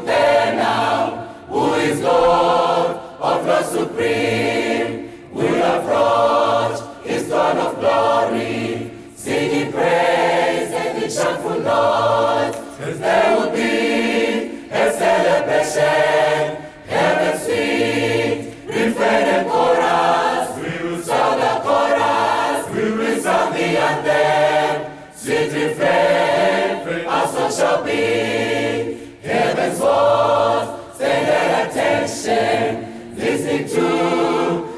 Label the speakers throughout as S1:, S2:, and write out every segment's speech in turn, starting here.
S1: to now, who is Lord of Lords Supreme. We approach his throne of glory, singing praise and the cheerful note. There will be a celebration, heaven sweet, refrain and chorus. We will sound the chorus, we will sound the anthem, sweet refrain, our song shall be. Heaven's voice, stand at attention, listening to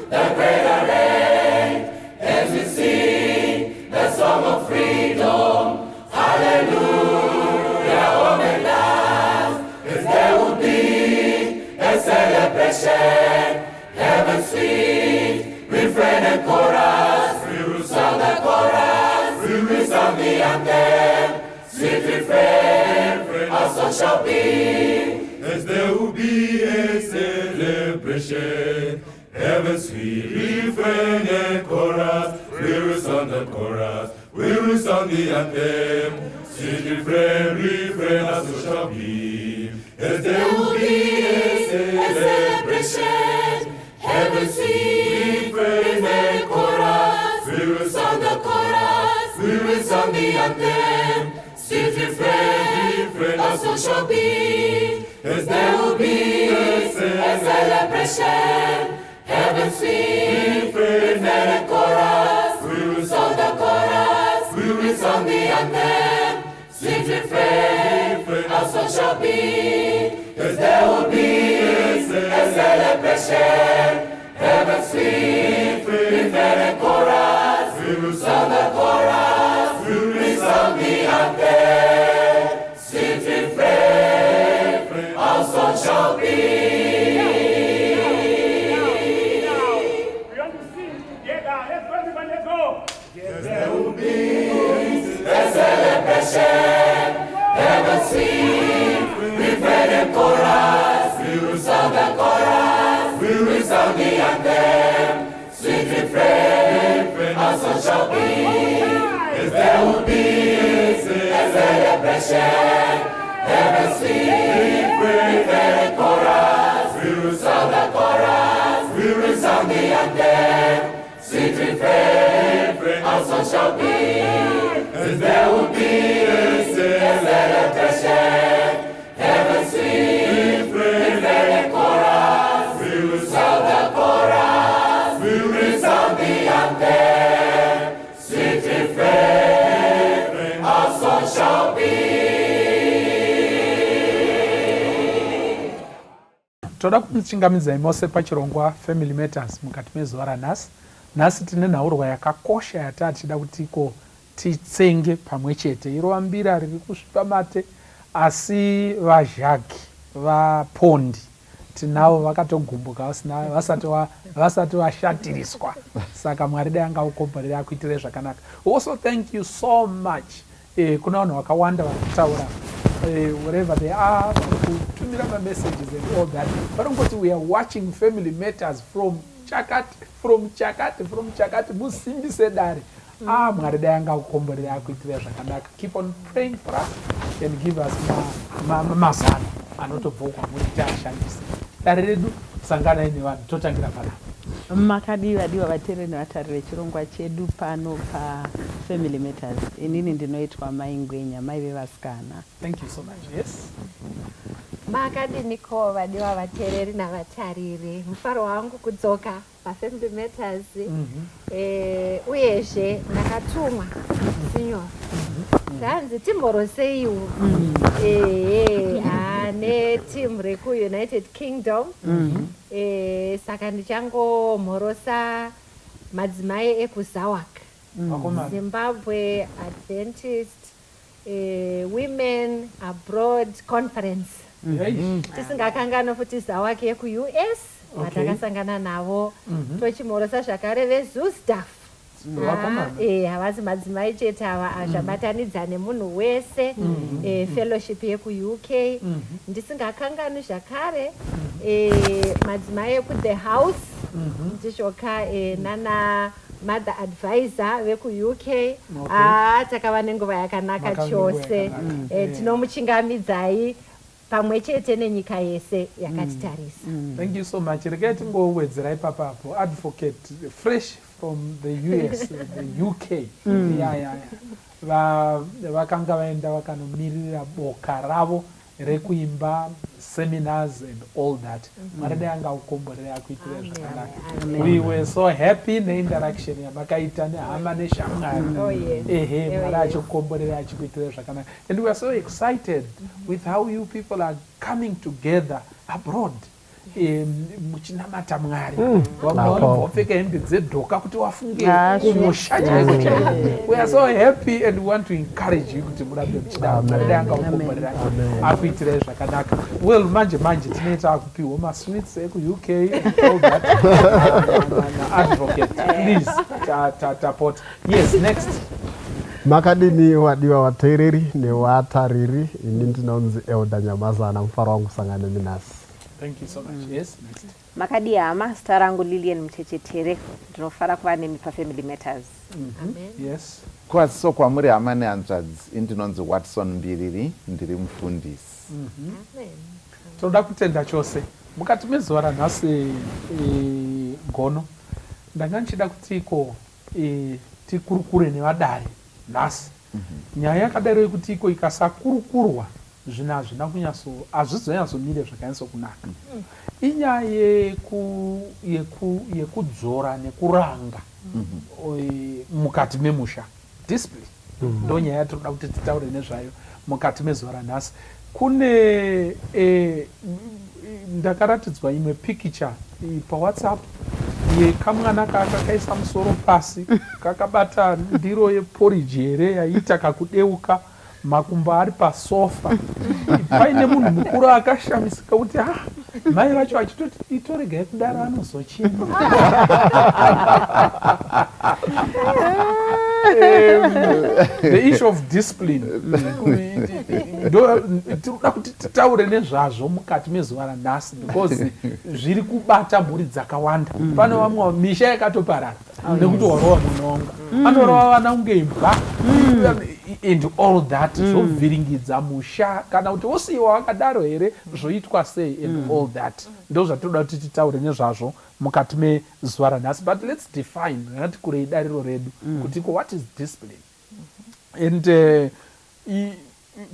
S1: the great array as we sing the song of freedom. Hallelujah, home at last, as there will be a celebration, heaven sweet, refrain and chorus. We will sound the chorus, we will sound the anthem, sweet refrain, our song shall be.
S2: As there will be a celebration, heaven's sweet refrain and chorus. We will sound the chorus, we will sound the anthem. Sweet refrain, refrain, as it shall be. As there will be a
S1: celebration, heaven's sweet refrain and chorus.
S2: We will
S1: sound the chorus,
S2: we
S1: will sound the anthem, sweet refrain,
S2: refrain,
S1: our song shall be.
S2: As
S1: There will be a celebration, heaven's sweet
S2: refrain
S1: refrain and chorus.
S2: We will
S1: sound the chorus,
S2: we will
S1: sound the anthem, sweet refrain,
S2: refrain,
S1: our song shall be.
S2: As
S1: There will be a celebration, heaven's sweet
S2: refrain
S1: refrain and chorus.
S2: We will
S1: sound the chorus,
S2: we will
S1: sound the anthem, sweet refrain, our song shall be.
S3: We want to sing together. Let's go, everybody, let's go.
S2: There will be
S1: a celebration, heaven sweet, refrain and chorus.
S2: We will
S1: sound the chorus,
S2: we will
S1: sound the anthem, sweet refrain, our song shall be.
S2: As
S1: There will be a celebration, heaven sweet,
S2: refrain
S1: refrain and chorus.
S2: We will
S1: sound the chorus,
S2: we will
S1: sound the anthem, sweet refrain, our song shall be.
S2: As
S1: There will be
S2: a
S1: a celebration, heaven sweet,
S2: refrain
S1: refrain and chorus.
S2: We will
S1: sound the chorus,
S2: we will
S1: sound the anthem, sweet refrain, our song shall be.
S4: Toda kumuchingamidzai mose pachirongwa Family Matters mukati mezuva ranhasi. Nhasi tine nhaurwa yakakosha yataa tichida kuti iko titsenge pamwe chete. Irova mbira riri kusvipa mate, asi vazhaki vapondi tinavo vakatogumbuka vasati vashatiriswa. Saka Mwari dai angaukomborera, akuitire zvakanaka. Also, thank you so much. Kuna vanhu vakawanda vari kutaura, wherever they are, vari kutumira mamessages and all that. Vanongoti, "We are watching Family Matters from chakati, from chakati, from chakati. Musimbise dare." Ah, Mwari dai angakukomborera, akuitira zvakanaka. Keep on praying for us and give us mazano anotobva kwamuri tiashandise. Dare redu, sanganai nevanhu, totangira panapa.
S5: Makadii, vadiwa vateereri nevatariri vechirongwa chedu pano paFamily Matters? Inini ndinoitwa Mai Ngwenya, mai vevasikana.
S4: Thank you so much. Yes.
S6: Makadiniko, vadiwa vateereri navatariri? Mufaro wangu kudzoka paFamily Matters. Uyezve ndakatumwa, signor, zvanzi timboroseiwo ehe netimu rekuUnited Kingdom. Saka ndichangomhorosa madzimai ekuZAWAC,
S4: Vakomana.
S6: Zimbabwe Adventist Women Abroad Conference. Tisingakanganwa futi ZAWAC yekuUS vatakasangana navo. Tochimhorosa zvakare veZUSDAF.
S4: Vakomana.
S6: Havasi madzimai chete ava, zvabatanidza nemunhu wese, fellowship yekuUK. Ndisingakanganwi zvakare madzimai ekuThe House, ndizvoka, nana mother advisor vekuUK. Ah, takava nenguva yakanaka
S4: Makava nenguva
S6: chose.
S4: yakanaka.
S6: Tinomuchingamidzai. Pamwe chete nenyika yese yakatitarisa.
S4: Thank you so much. Regai tingowedzera ipapapo. Advocate fresh from the US, the UK. Yeah. Vakanga vaenda vakanomiririra boka ravo rekuimba, seminars and all that. Mwari dai anga akukomborera, akuitire zvakanaka. We were so happy neinteraction yamakaita nehama neshamwari. Ehe, Mwari achikukomborera, achikuitire zvakanaka. And we are so excited with how you people are coming together abroad, muchinamata Mwari. Vamwe vanobva vapfeka hembe dzedhoka kuti wafunge kumusha chaiko chaiko. We are so happy and we want to encourage you kuti murambe muchidaro. Mwari dai anga kukomborerai, akuitirai zvakanaka. Well, manje manje tinenge takupiwa masweets ekuUK and all that. Na advocate, please, tapota. Yes, next.
S7: Makadini, wadiwa vateereri nevatariri? Ini ndinonzi Elder Nyamazana. Mufaro wangu kusangana nemi nhasi.
S4: Thank you so much. Yes, next.
S8: Makadi hama? Zita rangu Lilian Muchechetere. Ndinofara kuva nemi paFamily Matters.
S6: Amen.
S4: Yes.
S9: Kwaziso kwamuri, hama nehanzvadzi. Indinonzi Watson Mbiriri, ndiri mufundisi.
S6: Amen.
S4: Tinoda kutenda chose mukati mezuva ranhasi. Gono, ndanga ndichida kuti iko tikurukure nevadare nhasi nyaya yakadaro yekuti iko ikasakurukurwa, zvinhu hazvina kunyatso, hazvizonyatsomire zvakanyatsokunaka. Inyaya yekudzora nekuranga mukati memusha, discipline. Ndo nyaya yatinoda kuti titaure nezvayo mukati mezuva ranhasi. Kune ndakaratidzwa imwe pikicha paWhatsApp yekamwana kakaisa musoro pasi, kakabata ndiro yeporiji here yaiita kakudeuka, makumbo ari pasofa, paine munhu mukuru akashamisika kuti, "Ah," mai vacho achitoti, "Itoregai kudaro, anozochema." The issue of discipline ndo tinoda kuti titaure nezvazvo mukati mezuva ranhasi, because zviri kubata mhuri dzakawanda. Pane vamwe misha yakatoparara nekuti warova munonga, anorova vana kunge imbwa and all that, zvobviringidza musha. Kana kuti wosiyiwa wakadaro here, zvoitwa sei and all that. Ndo zvatinoda kuti titaure nezvazvo mukati mezuva ranhasi. But let's define, ngati kurei dariro redu kuti ko what is discipline? And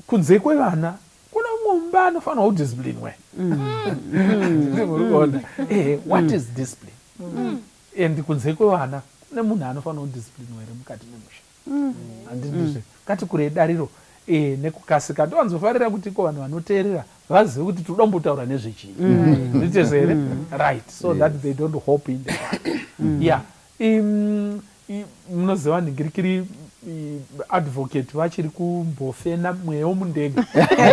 S4: kunze kwevana, kuna mumba anofanirwa kudisciplinwe. Muri kuona, what is discipline? And kunze kwevana, kune munhu anofanira kudisciplinwa here mukati memusha? Handindizve? Ngati kurei dariro nekukasika. Ndowanzofarira kuti iko vanhu vanoteerera vazive kuti tinoda kumbotaura nezvechii. Nditezvo here? Right, so that they don't hope in the dark. Yeah. Munoziva nhingirikiri, advocate vachiri kumbofena mweya womundege,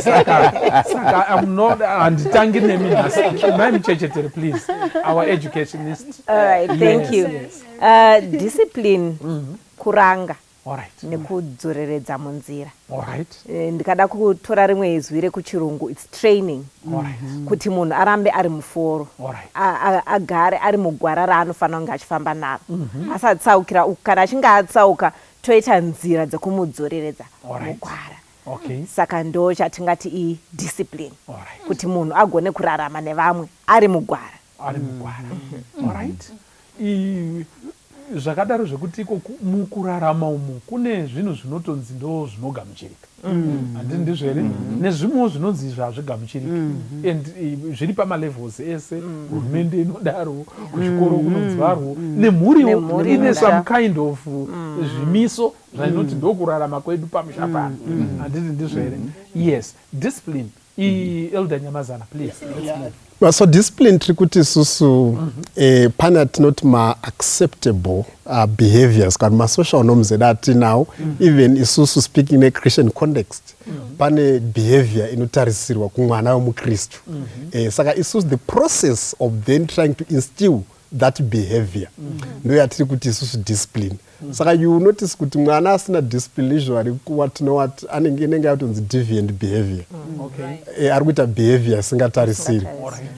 S4: saka I'm not, handitangi nemi nhasi. Mai Muchechetere, please, our educationist.
S8: All right, thank you. Discipline kuranga
S4: All right.
S8: nekudzoreredza munzira.
S4: All right.
S8: Ndikada kutora rimwe izwi rekuchirungu, it's training,
S4: All right.
S8: kuti munhu arambe ari muforo,
S4: All right.
S8: agare ari mugwara raanofanira kunge achifamba naro, asatsaukira uku. Kana achinge atsauka, toita nzira dzekumudzoreredza
S4: All right.
S8: mugwara.
S4: Okay.
S8: Saka ndo chatingati idiscipline,
S4: All right.
S8: kuti munhu agone kurarama nevamwe ari mugwara.
S4: Ari mugwara. Alright. Zvakadaro zvekuti iko mukurarama umu kune zvinhu zvinotonzi ndo zvinogamuchirika, handiti ndizvo here? Nezvimwewo zvinonzi izvi hazvigamuchiriki, and zviri pamalevels ese. Hurumende inodaro, kuzvikoro kunonzwarwo, nemhuriwo
S8: Nemhuri
S4: ine
S8: inodaro.
S4: some kind of zvimiso zvainoti ndokurarama kwedu pamusha pano. Handiti ndizvo here? Yes, discipline. Elder Nyamazana, please, let's move.
S7: Well, so discipline, tiri kuti isusu pane atinoti maacceptable behaviors kana masocial norms edu atinawo. Even isusu, speaking nechristian context, pane behavior inotarisirwa kumwana wemukristu. Saka isusu, the process of then trying to instill that behavior ndo yatiri kuti isusu discipline. Saka you notice kuti mwana asina discipline usually watinowati anenge, inenge yatonzi deviant behavior. Ari kuita behavior isingatarisiri,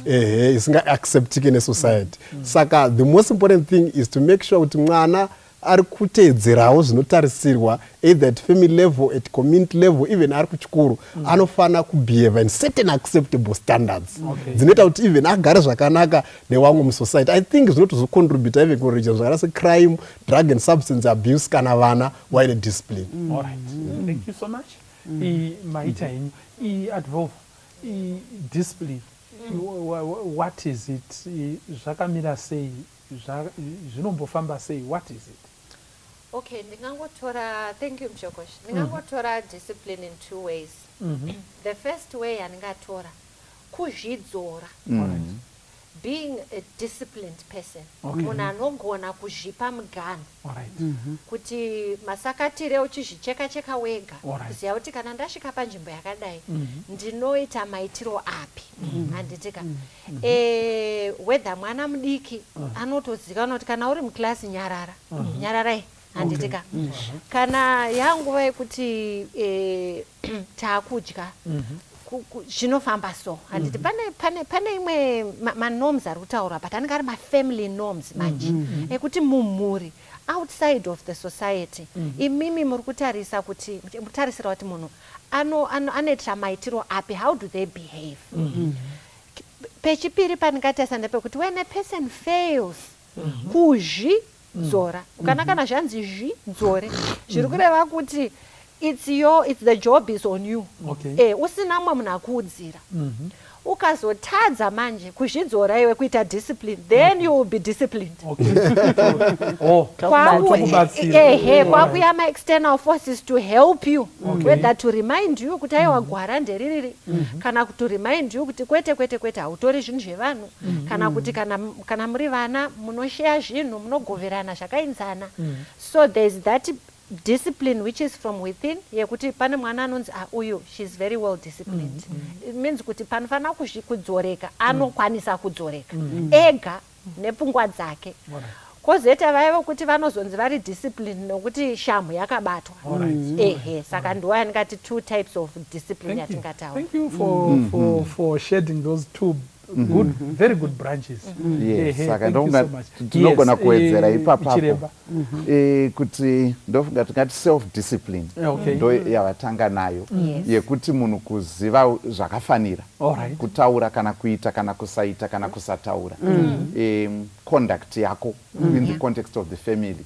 S7: ehe, isingaacceptike nesociety. Saka the most important thing is to make sure kuti mwana ari kuteedzerawo zvinotarisirwa either at family level, at community level, even ari kuchikoro, anofanira kubehave in certain acceptable standards dzinoita kuti even agare zvakanaka nevamwe musociety. I think zvinotozocontributa even kureduce zvakaita secrime, drug and substance abuse kana vana vaine discipline.
S4: All right. Thank you so much. Maita henyu. Advolva, discipline, what is it? Zvakamira sei? Zvinombofamba sei? What is it?
S6: Okay, ndingangotora, thank you Mshokosh. Ndingangotora discipline in two ways. The first way yandingatora kuzvidzora. Being a disciplined person. Munhu anogona kuzvipa muganhu. Kuti masakatire uchizvicheka cheka wega. Kuziva kuti kana ndasvika panzvimbo yakadai, ndinoita maitiro api. Handitika. Whether mwana mudiki anotozikanwa kuti kana uri muklasi nyarara. Nyararai. Handitika. Kana yanguva yekuti taakudya, zvinofamba so, handiti? Pane imwe manorms ari kutaurwa, but anenge ari mafamily norms manje, ekuti mumhuri, outside of the society, imimi muri kutarisa kuti mutarisira kuti munhu anoitira maitiro api, how do they behave. Pechipiri pandingatarisa ndepekuti when a person fails kuzvidzora, kana zvanzi zvidzore, zviri kureva kuti it's the job is on you. Usina mumwe munhu akuudzira, ukazotadza manje kuzvidzora iwe, kuita discipline, then you will be disciplined.
S4: Oh, tokubatsira.
S6: Ehe, kwakuya ma-external forces to help you, whether to remind you kuti aiwa, gwara ndeririri, kana to remind you kuti kwete, kwete, kwete, hautori zvinhu zvevanhu, kana kuti kana muri vana munosheya zvinhu, munogoverana zvakaenzana. So there's that discipline which is from within, yekuti pane mwana anonzi, ah, uyu, she's very well disciplined. It means kuti panofanira kudzoreka, anokwanisa kudzoreka ega nepfungwa dzake. Kwozoita vaya vokuti vanozonzi vari disciplined nokuti shamhu yakabatwa. Ehe, saka ndo yandingati two types of discipline
S4: Thank you.
S6: yatingataura.
S4: Thank you for shedding those two good, very good branches.
S9: Yes,
S4: Ehe,
S9: saka
S4: thank you
S9: ndofunga
S4: so much.
S9: tinogona
S4: Yes,
S9: kuwedzera ipapapo.
S4: Chiremba.
S9: Kuti ndofunga tingati self discipline ndo yavatanga nayo, yekuti munhu kuziva zvakafanira kutaura kana kuita kana kusaita kana kusataura, conduct yako in the context of the family.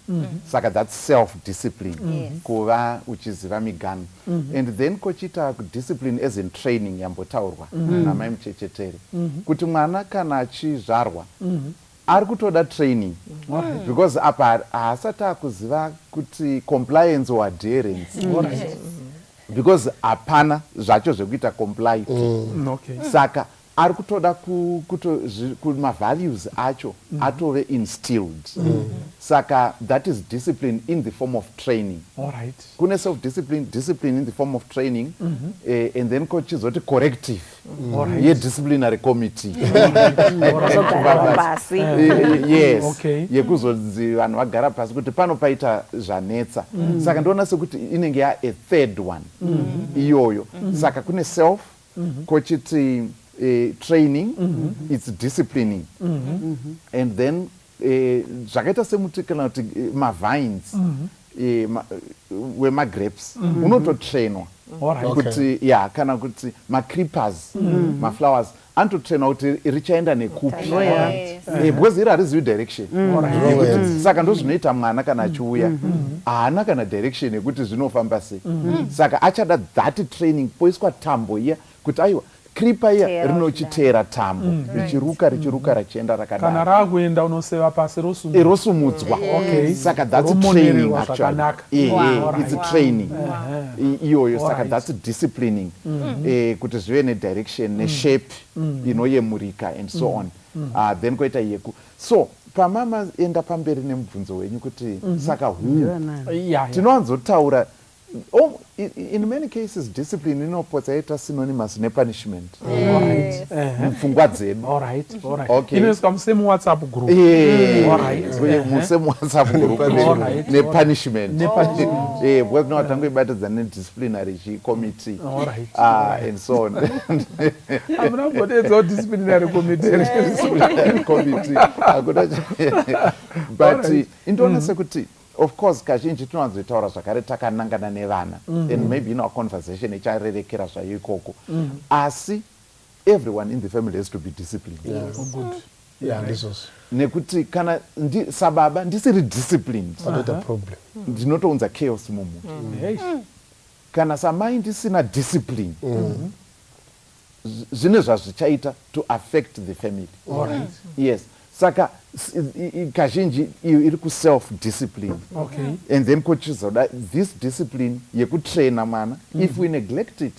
S9: Saka that's self discipline, kuva uchiziva miganhu. And then kochiita discipline as in training yambotaurwa namai Muchechetere, kuti mwana kana achizvarwa ari kutoda training, because apa haasati akuziva kuti compliance or adherence, because hapana zvacho zvekuita comply to. Saka ari kutoda mavalues acho atove instilled. Saka that is discipline in the form of training. Kune self discipline, discipline in the form of training, and then kochizoti corrective yedisciplinary committee.
S8: Kuzogara pasi.
S9: Yes, yekuzonzi vanhu vagara pasi kuti pano paita zvanetsa. Saka ndoona sekuti inenge ya a third one iyoyo. Saka kune self, kochiti training, it's disciplining, and then zvakaita semuti kana kuti mavines wemagrapes unototrainwa kuti ya, kana kuti macreepers, maflowers anototrainwa kuti richaenda nekupi. Because iri harizivi direction. Saka ndozvinoita mwana kana achiuya, haana kana direction yekuti zvinofamba sei. Saka achada that training, poiswa tambo iya kuti aiwa, creeper iya
S8: Teera.
S9: Rinochiteera tambo, richiruka, richiruka, rachienda
S4: Kana
S9: rakadaro.
S4: raakuenda, unoseva pasi, rosumudzwa.
S9: Rosumudzwa. Saka that's training
S4: Romonererwa
S9: actually.
S4: zvakanaka.
S9: It's training iyoyo. Saka that's disciplining, kuti zvive nedirection neshape inoyemurika and so on. Then koita yeku, so pamamaenda pamberi nemubvunzo wenyu kuti saka who, tinowanzotaura, oh, in many cases discipline inopotsa yaita synonymous nepunishment mupfungwa dzedu.
S4: Inoiswa musame WhatsApp group.
S9: Musame WhatsApp group nepunishment.
S4: Nepunishment.
S9: Because no watangoibatidza nedisciplinary committee and so on.
S4: Hamuna kumbodedzawo disciplinary committee?
S9: Disciplinary committee hakuna, but indoona sekuti Of course, kazhinji tinowanzoitaura zvakare takanangana nevana, and maybe in our conversation icharerekera zvayo ikoko, asi everyone in the family has to be disciplined.
S4: Oh, good.
S7: Yeah, ndizvozvo.
S9: Nekuti kana sababa ndisiri disciplined,
S7: panoita problem.
S9: Ndinotounza chaos mumhuri.
S4: Hey.
S9: Kana samai ndisina discipline, zvine zvazvichaita to affect the family.
S4: All right.
S9: Yes, saka kazhinji iyo iri kuself discipline and then kochizoda this discipline yekutraina mwana. If we neglect it,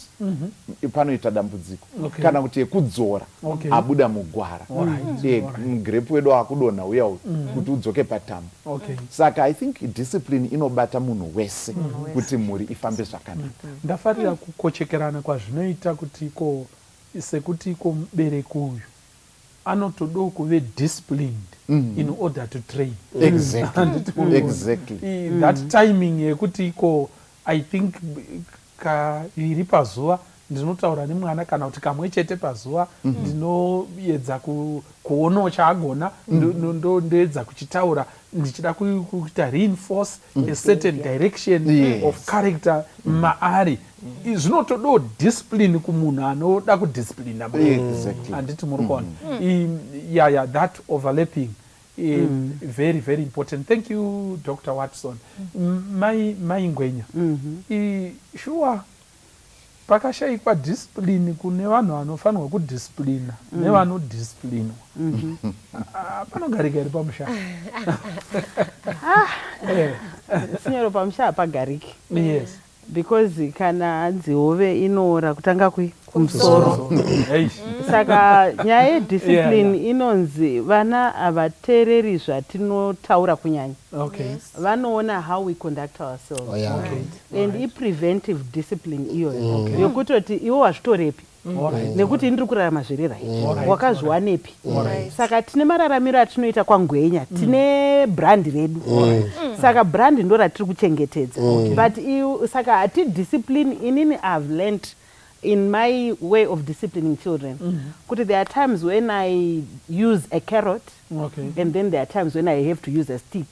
S9: panoita dambudziko, kana kuti yekudzora abuda mugwara. Mugrape wedu akudonha uya uyu, kuti udzoke patambo. Saka I think discipline inobata munhu wese kuti mhuri ifambe zvakanaka.
S4: Ndafarira kukochekerana kwazvinoita, kuti iko sekuti iko mubereki uyu anotodawo kuve disciplined in order to train. Handiti munoona?
S9: Exactly.
S4: That timing yekuti iko, I think, kaviri pazuva ndinotaura nemwana, kana kuti kamwe chete pazuva ndinoedza kuonawo chaagona, ndoedza kuchitaura ndichida kuita reinforce a certain direction of character maari. Zvinotodawo discipline kumunhu anoda kudisciplina munhu. Handiti muri kuona? Yeah, that overlapping, very very important. Thank you, Dr Watson. Mai Ngwenya, sure, pakashayikwa discipline kune vanhu vanofanirwa kudisciplina nevanodisciplinwa, panogarika here pamusha?
S5: Sinyoro, pamusha hapagariki, because kana hanzi hove inoora kutanga kui kumusoro. Saka nyaya yediscipline inonzi vana havateereri zvatinotaura kunyanya, vanoona how we conduct ourselves. And ipreventive discipline iyoyo yokutoti iwe wazvitorepi, nekuti indiri kurarama zviri right, wakazviwanepi? Saka tine mararamiro atinoita kwaNgwenya, tine brand redu, saka brand ndo ratiri kuchengetedza. But saka hatidiscipline. Inini I have learnt in my way of disciplining children kuti there are times when I use a carrot and then there are times when I have to use a stick,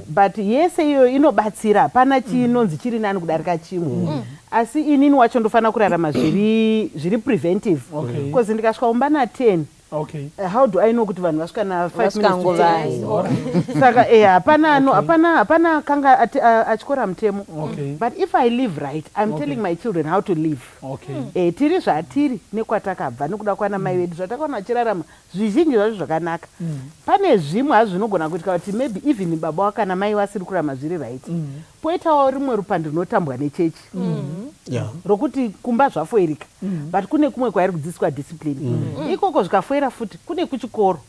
S5: but yese iyoyo inobatsira. Hapana chinonzi chiri nani kudarika chimwe, asi inini wacho ndofanira kurarama zviri preventive, because ndikasvika kumba na10, how do I know kuti vanhu vasvika na5
S8: Vasvika
S5: minutes to
S8: nguvai?
S5: 10? Saka hapana hapana kanga atyora mutemo, but if I live right, I'm telling my children how to live. Tiri zvatiri nekwatakabva nekuda kwana mai vedu, zvatakaona vachirarama, zvizhinji zvacho zvakanaka. Pane zvimwe hazvo zvinogona kuitika kuti maybe even baba wakana mai vasiri kurarama zviri right, poitawo rimwe rupande runotambwa nechechi rokuti kumba zvafoirika, but kune kumwe kwairi kudzidziswa discipline ikoko. Zvikafoira futi, kune kuchikoro,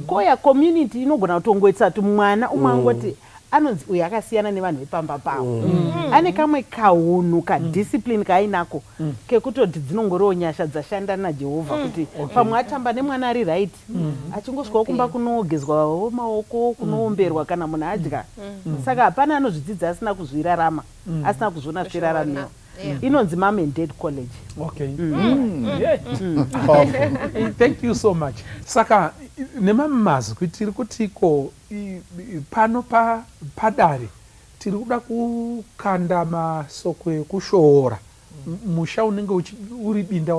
S5: koya community inogona kutongoitisa kuti mwana umwe angoti anonzi uyu akasiyana nevanhu vepamba pavo, ane kamwe kahunhu kadiscipline kaainako, kekutoti dzinongoriwo nyasha dzashanda naJehovha, kuti pamwe atamba nemwana ari right, achingosvikawo kumba kunogezwawo maoko, kunoomberwa kana munhu adya. Saka hapana anozvidzidza asina kuzvirarama, asina kuzviona zvichiraramiwa. Inonzi Mom and Dad College.
S4: Okay. Yeah. Thank you so much. Saka nemamwe mazwi tiri kutiko pano padare tiri kuda kukanda masoko ekushoora musha unenge uri binda,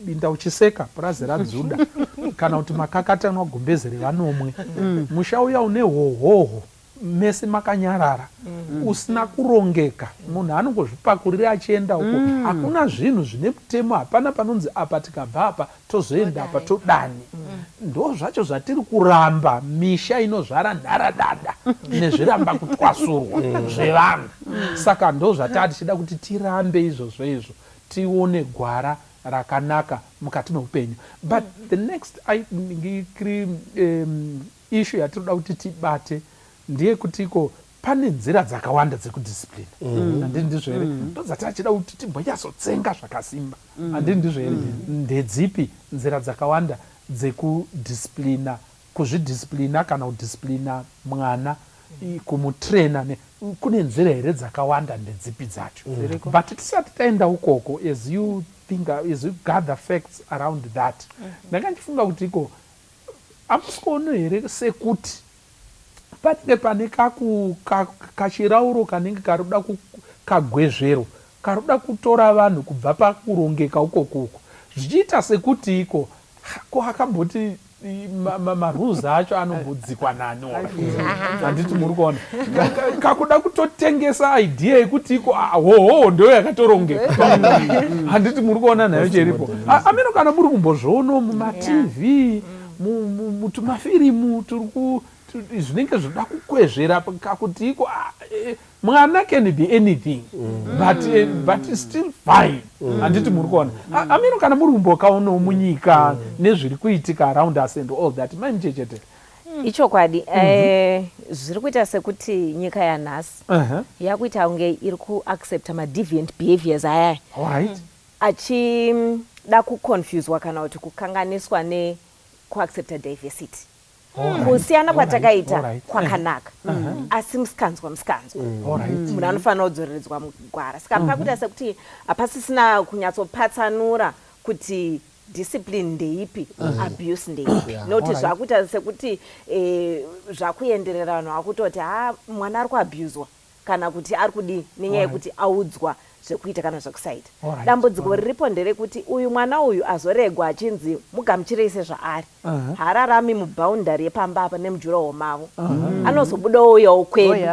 S4: binda uchiseka purazi radzuda, kana kuti makakatanwa gumbeze revanomwe, musha uya une hohoho, mese makanyarara, usina kurongeka, munhu anongozvipakurira achienda uko, hakuna zvinhu zvine mutemo, hapana panonzi apa tikabva apa tozoenda apa todani. Ndo zvacho zvatiri kuramba, misha inozvara nharadada nezviramba kutwasurwa zvevanhu. Saka ndo zvataa tichida kuti tirambe izvozvo izvo, tione gwara rakanaka mukati meupenyu. But the next issue yatinoda kuti tibate ndeyekutiko pane nzira dzakawanda dzekudisciplina, handiti ndizvo here? Ndodzatachida kuti timbonyatsotsenga zvakasimba, handiti ndizvo here? Ndedzipi nzira dzakawanda dzekudisciplina, kuzvidisciplina kana kudisciplina mwana, kumutraina? Kune nzira here dzakawanda? Ndedzipi dzacho? But tisati taenda ukoko, as you think, as you gather facts around that, ndanga ndichifunga kuti iko hamusi kuona here sekuti Panenge pane kaku, ka, kachirauro kanenge karikuda kagwezvero karikuda kutora vanhu kubva pakurongeka ukoku uku zvichiita sekuti iko ko akamboti marules acho anombodzikwa nani handiti muri kuona kakuda kutotengesa idea yekuti iko ah, hoho ndoyo yakatorongeka handiti muri kuona nayo cheripo ameno kana muri kumbozvionawo mumatv mutumafirimu turi zvinenge zvoda kukwezvera kakuti iko ah, eh, mwana can be anything mm. but, eh, but still fine mm. handiti muri kuona mm. ameno kana muri kumbokaonawo munyika mm. nezviri kuitika around us and all that mai muchechete
S8: mm. ichokwadi mm -hmm. eh, zviri kuita sekuti nyika yanhasi uh -huh. yakuita kunge iri kuaccepta madeviant behaviors ayaya
S4: right.
S8: achida kuconfuswa kana kuti kukanganiswa nekuaccepta diversity kusiyana kwatakaita kwakanaka mm. asi musikanzwa musikanzwa mm. munhu anofanira kudzoreredzwa mugwara saka mm-hmm. pakuita sekuti hapasisina kunyatsopatsanura kuti discipline ndeipi mm. abuse ndeipi nokuti zvakuita sekuti eh, zvakuenderera vanhu vakutoti ha mwana ari kuabuswa kana kuti ari kudii nenyaya yekuti audzwa zvekuita kana zvekusaita. Dambudziko riripo nderekuti uyu mwana uyu azoregwa achinzi mugamuchirei sezvaari. Haararami muboundary yepamba apa nemujuraho mavo. Anozobuda ouyawo kwedu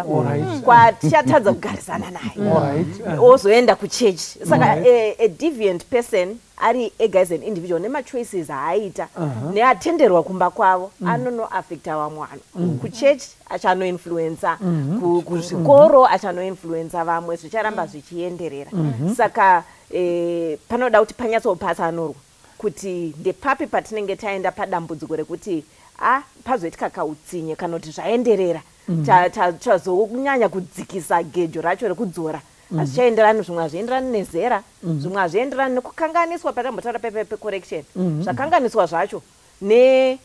S8: kwatichatadza kugarisana naye. Ozoenda kuchechi. Saka a deviant person ari ega as an individual nemachoices aaita uh -huh. neatenderwa kumba kwavo mm. anonoafecta vamwe vanhu mm. kuchurch achanoinfluensa mm -hmm. kuzvikoro mm -hmm. achanoinfluensa vamwe zvicharamba mm. zvichienderera mm -hmm. saka eh, panoda kuti panyatsopatsanurwa kuti ndepapi patinenge taenda padambudziko rekuti a ah, pazoitika kautsinye kana kuti zvaenderera mm. tazonyanya kudzikisa gejo racho rekudzora mm. hazvichaenderani zvimwe hazvienderani nezera mm. zvimwe hazvienderani nekukanganiswa patambotaura pepe pecorrection mm. zvakanganiswa zvacho ne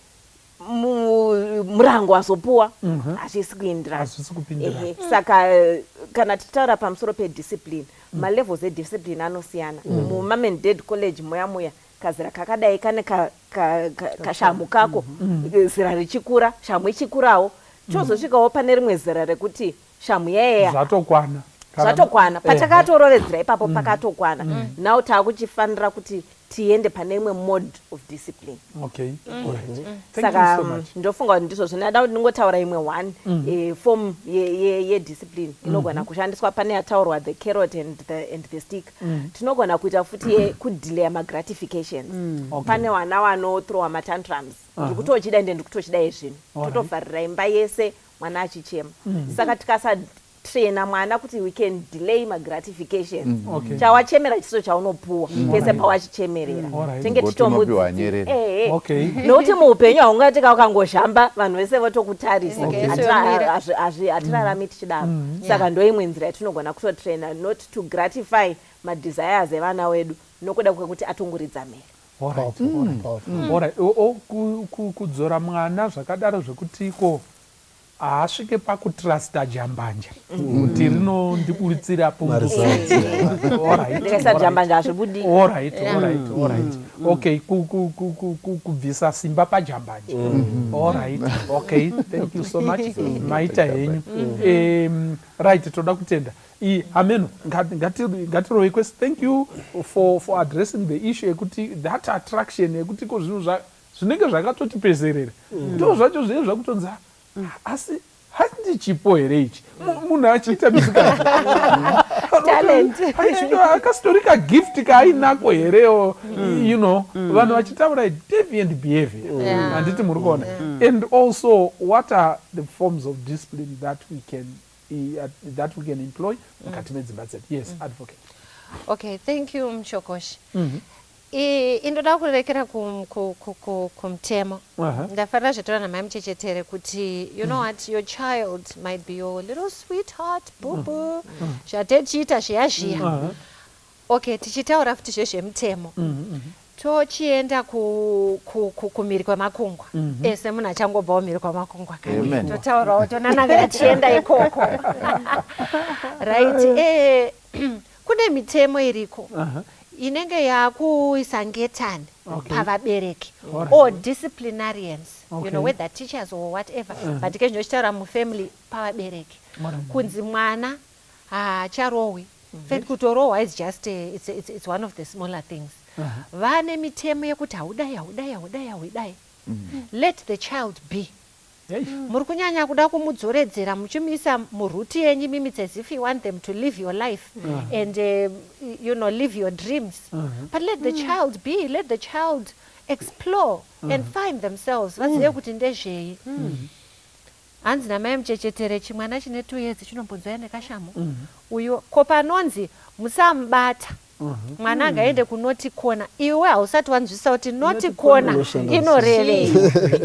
S8: murango wazopuwa mhm. hazvisi kuenderana saka kana tichitaura pamusoro pediscipline mm. malevels ediscipline anosiyana mm. mumam and dad college muya muya kazera kakadai kane kashamhu kako mm. zera richikura shamhu ichikurawo tozosvikawo pane rimwe zera rekuti shamhu yaeya
S4: zvatokwana
S8: zvatokwana patakatorovedzera ipapo mm. pakatokwana mm. now taakuchifanira kuti tiende pane imwe mode of discipline
S4: okay. mm. mm.
S8: saka so mm, ndofunga kuti ndizvo zvinoda kuti ndingotaura imwe one mm. e, form yediscipline ye, ye inogona mm -hmm. kushandiswa pane yataurwa the carrot and the, and the stick mm. tinogona kuita futi yekudelaya magratifications mm. okay. pane wana wanothrowa matantrums ndiri kutochida ende ndiri kutochida izvino totovharira imba yese mwana achichema mm. saka tikasatraina mwana kuti we can delay magratifications mm. okay. chawachemera chiso chaunopuwa mm. pese pawachichemerera mm. tenge titomudzi
S4: okay.
S8: nokuti muupenyu haungati ka ukangozhamba vanhu vese votokutarisa hatirarami tichidaro mm. saka ndoimwe nzira yatinogona kutotraina not to gratify madesires evana wedu nokuda kwekuti atongoridza mhere
S4: Kudzora mwana zvakadaro zvekuti iko haasvike pakutrusta jambanja mm. kuti rinondiburitsira
S8: pundikaisa hazvibudi
S4: mm. okay kubvisa simba pajambanja mm. alright okay thank you so much maita henyu right toda kutenda I hameno ngatirove kwese thank you for, for addressing the issue yekuti that attraction yekuti ko zvinhu zvinenge zvakatoti pezerere mm. ndo zvacho zvinenge zvakutonzi ah, mm. asi handi chipo here ichi munhu achiita misikanakasitori kagift kaainako herewo mm. you know mm. vanhu vachitaura deviant behavior handiti muri kuona and also what are the forms of discipline that we can that we can employ mukati medzimba dzedu yes mm. advocate
S6: okay thank you mchokoshi mm -hmm. Indoda kurerekera kumutemo ndafarira zvataura namai muchechetere kuti you know what your child might be your little sweetheart bubu mm. mm. zvatechiita zviya zviya uh -huh. Okay tichitaura futi zvezvemutemo mm -hmm. tochienda kumhiri kwemakungwa mm -hmm. ese munhu achangobvawo mhiri kwamakungwa kani totaurawo tonanangana tichienda ikoko right eh, kune mitemo iriko uh -huh. Inenge yakuisa ngetani pavabereki or disciplinarians, you know, whether teachers or whatever, but ke zvinochitaura mufamily pavabereki kunzi mwana haacharohwi. Fact, kutorohwa is just it's one of the smaller things. Vane mitemo yekuti haudai, haudai, haudai, haudai. Let the child be. Muri kunyanya kuda kumudzoredzera muchimuisa muroute yenyu imimi. It's as if you want them to live your life and live your dreams, but let the child be. Let the child explore and find themselves, vazive kuti ndezvei. Hanzi namai muchechetere, chimwana chine 2 years chinombonzwaya nekashamu uyu ko panonzi musamubata mwana angaende kunoti kona. Iwe hausati wanzwisa kuti noti kona
S7: Unoshanda.
S6: Inorevei?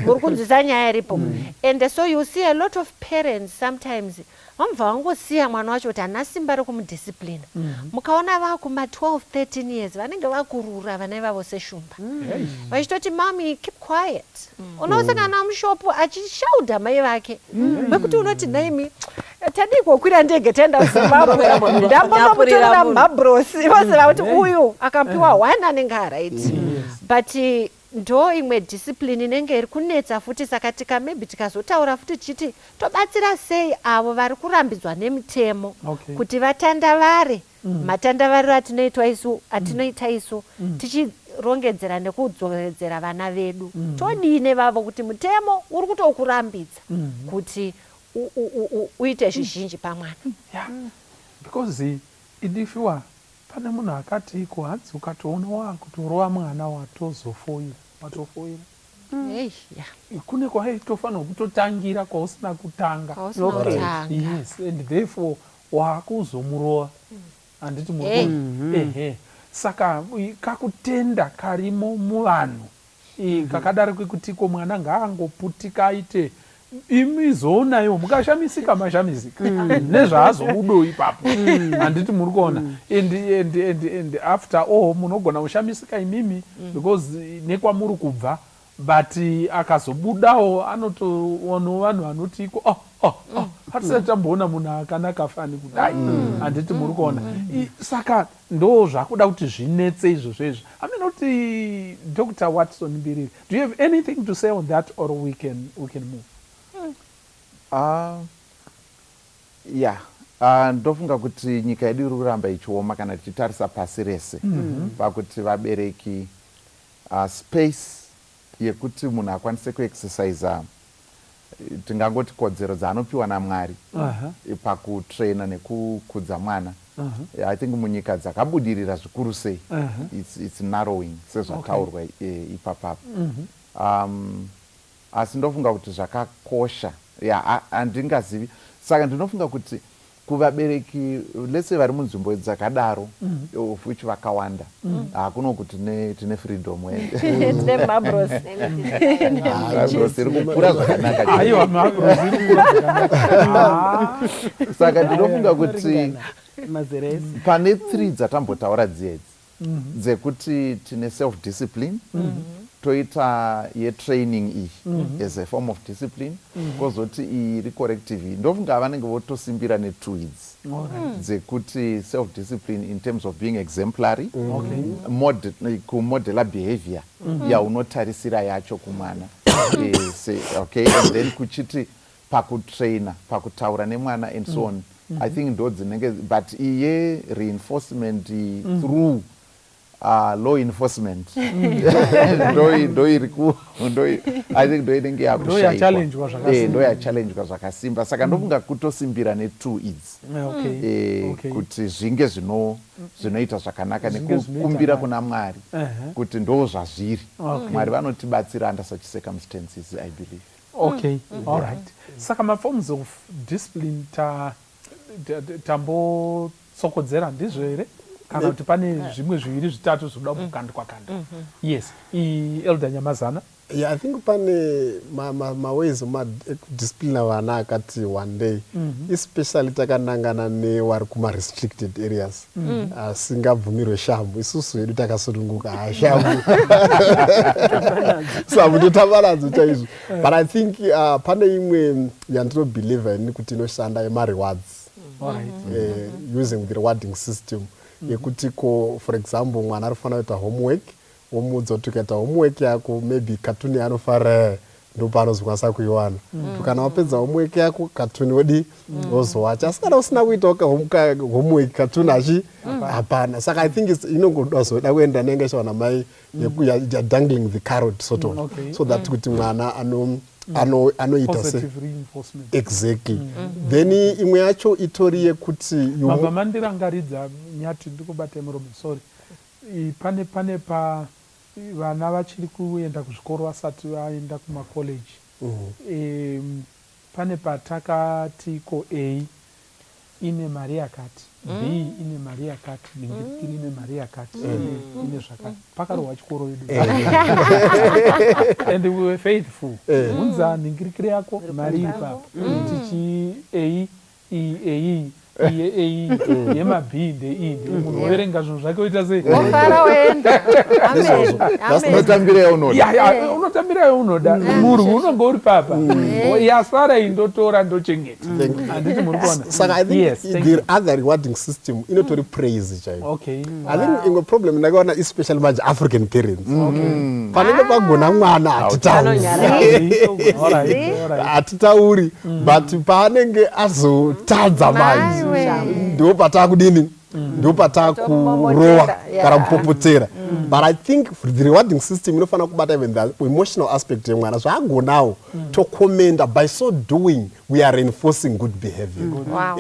S6: Muri kunzwisa nyaya iripo? And so you see a lot of parents sometimes vamubva vangosiya mwana wacho kuti hana simba rekumudisciplina. Mukaona vakuma 12 13 years, vanenge vakurura vana ivavo seshumba, vachitoti, "Mummy, keep quiet." Unosangana mushopu achishaudha mai vake vekuti unoti, "Naimi, tadii kukwira ndege taenda kuZimbabwe?" Ndambonomutorera mabrosi vose vakuti uyu akapiwa one anenge alright. But ndo imwe discipline inenge iri kunetsa futi. Saka tika maybe tikazotaura futi tichiti tobatsira sei avo vari kurambidzwa nemitemo kuti vatandavare matandavariro atinoitwa isu, atinoita isu tichirongedzera nekudzoredzera vana vedu. Todii nevavo kuti mutemo uri kutokurambidza kuti uite zvizhinji pamwana?
S4: Yeah, because idifiwa pane munhu akati iko hanzi ukatoona wakutorova mwana watozofoira, watofoira.
S6: Hey, yeah.
S4: Kune kwaitofanirwa kutotangira kwausina kutanga.
S6: Kwausina kutanga.
S4: Yes, and therefore wakuzomurova, handiti?
S6: Hey.
S4: Ehe, saka kakutenda karimo muvanhu kakadaro kwekutiko mwana ngaangoputika aite, imizoonaiwo mukashamisika mashamisika nezvaazobudo ipapo, handiti muri kuona? And after all munogona kushamisika imimi because nekwamuri kubva, but akazobudawo anotoonawo vanhu vanoti iko, Oh, hatisati tamboona munhu akanaka fani kudai," handiti muri kuona? Saka ndo zvakuda kuti zvinetse izvozvo izvo. Aminoti Dr Watson Mbiriri, do you have anything to say on that or we can move?
S9: Yeah, ndofunga kuti nyika yedu iri kuramba ichioma kana tichitarisa pasi rese pakuti vabereki, space yekuti munhu akwanise kuexercisa, tingangoti kodzero dzaanopiwa naMwari pakutraina nekukudza mwana, I think munyika dzakabudirira zvikuru sei it's narrowing sezvataurwa ipapapo. Asi ndofunga kuti zvakakosha ya handingazivi. Saka ndinofunga kuti kuvabereki, let's say vari munzvimbo dzakadaro, of which vakawanda, hakuno kuti tine freedom.
S6: Tine mabros.
S9: Mabros iri kukura zvakanaka.
S4: Aiwa, mabros iri kukura zvakanaka. Ah.
S9: Saka ndinofunga kuti
S5: mazera ese
S9: pane three dzatambotaura dziedzi dzekuti tine self discipline, toita yetraining iyi as a form of discipline, kwozoti iyi iri corrective iyi. Ndofunga vanenge votosimbira netwo idzi dzekuti self discipline in terms of being exemplary, kumodela behavior yaunotarisira yacho kumwana. Okay, and then kuchiti pakutraina, pakutaura nemwana and so on. I think ndo dzinenge, but iye reinforcement through law enforcement ndo iri ku ndo I think ndo inenge
S4: yachallengwa zvakasimba.
S9: Ndo yachallengwa zvakasimba. Saka ndofunga kutosimbira netwo idzi kuti zvinge zvinoita zvakanaka
S4: Zvinge zvinoita
S9: nekukumbira
S4: nani.
S9: Kuna Mwari kuti ndo zvazviri. Mwari vanotibatsira under such circumstances, I believe.
S4: Okay, all right. Saka maforms of discipline tambotsokodzera, ndizvo here, kana kuti pane zvimwe zviviri zvitatu zvinoda kukandwa kanda? Yes, Elder Nyamazana.
S7: Yeah, I think pane maways ekudisciplina vana akati one day, especially takanangana nevari kuma-restricted areas asingabvumirwe shamhu. Isusu hedu takasununguka, hashamhu samhu totamba nadzo chaizvo. But I think pane imwe yandinobelieva ini kuti inoshanda, yemarewards, using the rewarding system. Yekuti ko, for example, mwana ari kufanira kuita homework, womuudza kuti ukaita homework yako, maybe cartoon yaanofarira ndopaanozokwanisa kuiwana. Kana wapedza homework yako, cartoon wodi wozowacha, asi kana usina kuitawo homework, cartoon achi hapana. Saka I think inongoda zoda kuenda nenge ichiwana mai dangling the carrot, sort of, so that kuti mwana anoita se
S4: Positive reinforcement.
S7: Exactly. Then imwe yacho itori yekuti
S4: Mabva mandirangaridza, Nyati, ndikubate muromo, sorry. Pane pa vana vachiri kuenda kuzvikoro, vasati vaenda kumakoleji, pane patakati ko A ine mari yakati, B ine mari yakati, ningirikiri ine mari yakati, ine zvakati. Pakarohwa chikoro yedu and we were faithful. Unza ningirikiri yako, mari iri papo, tichi A E A iye A yema B ndei ndei, munhu overenga zvinhu zvake, oita sei?
S6: Wofara, woenda.
S7: Ndizvozvo.
S6: Amen.
S9: Unotambira yaunoda.
S4: Ya, unotambira yaunoda, murwi unonge uri papa, yasara iyi ndotora, ndochengeta. Handiti muri kuona?
S7: Saka I think
S4: Yes, thank
S7: the
S4: you.
S7: other rewarding system inotori praise chaiyo. I think imwe problem ndakaona, especially manje African parents, panenge pagona mwana hatitauri.
S4: All right.
S7: Hatitauri, but paanenge azotadza manje,
S6: Maiwe.
S7: ndo patakudini, ndo patakurowa
S8: Tomomotera, yeah.
S7: kana kupopotera. But I think the rewarding system inofanira kubata even the emotional aspect yemwana. Zvaagonawo tocommenda. By so doing, we are reinforcing good behavior.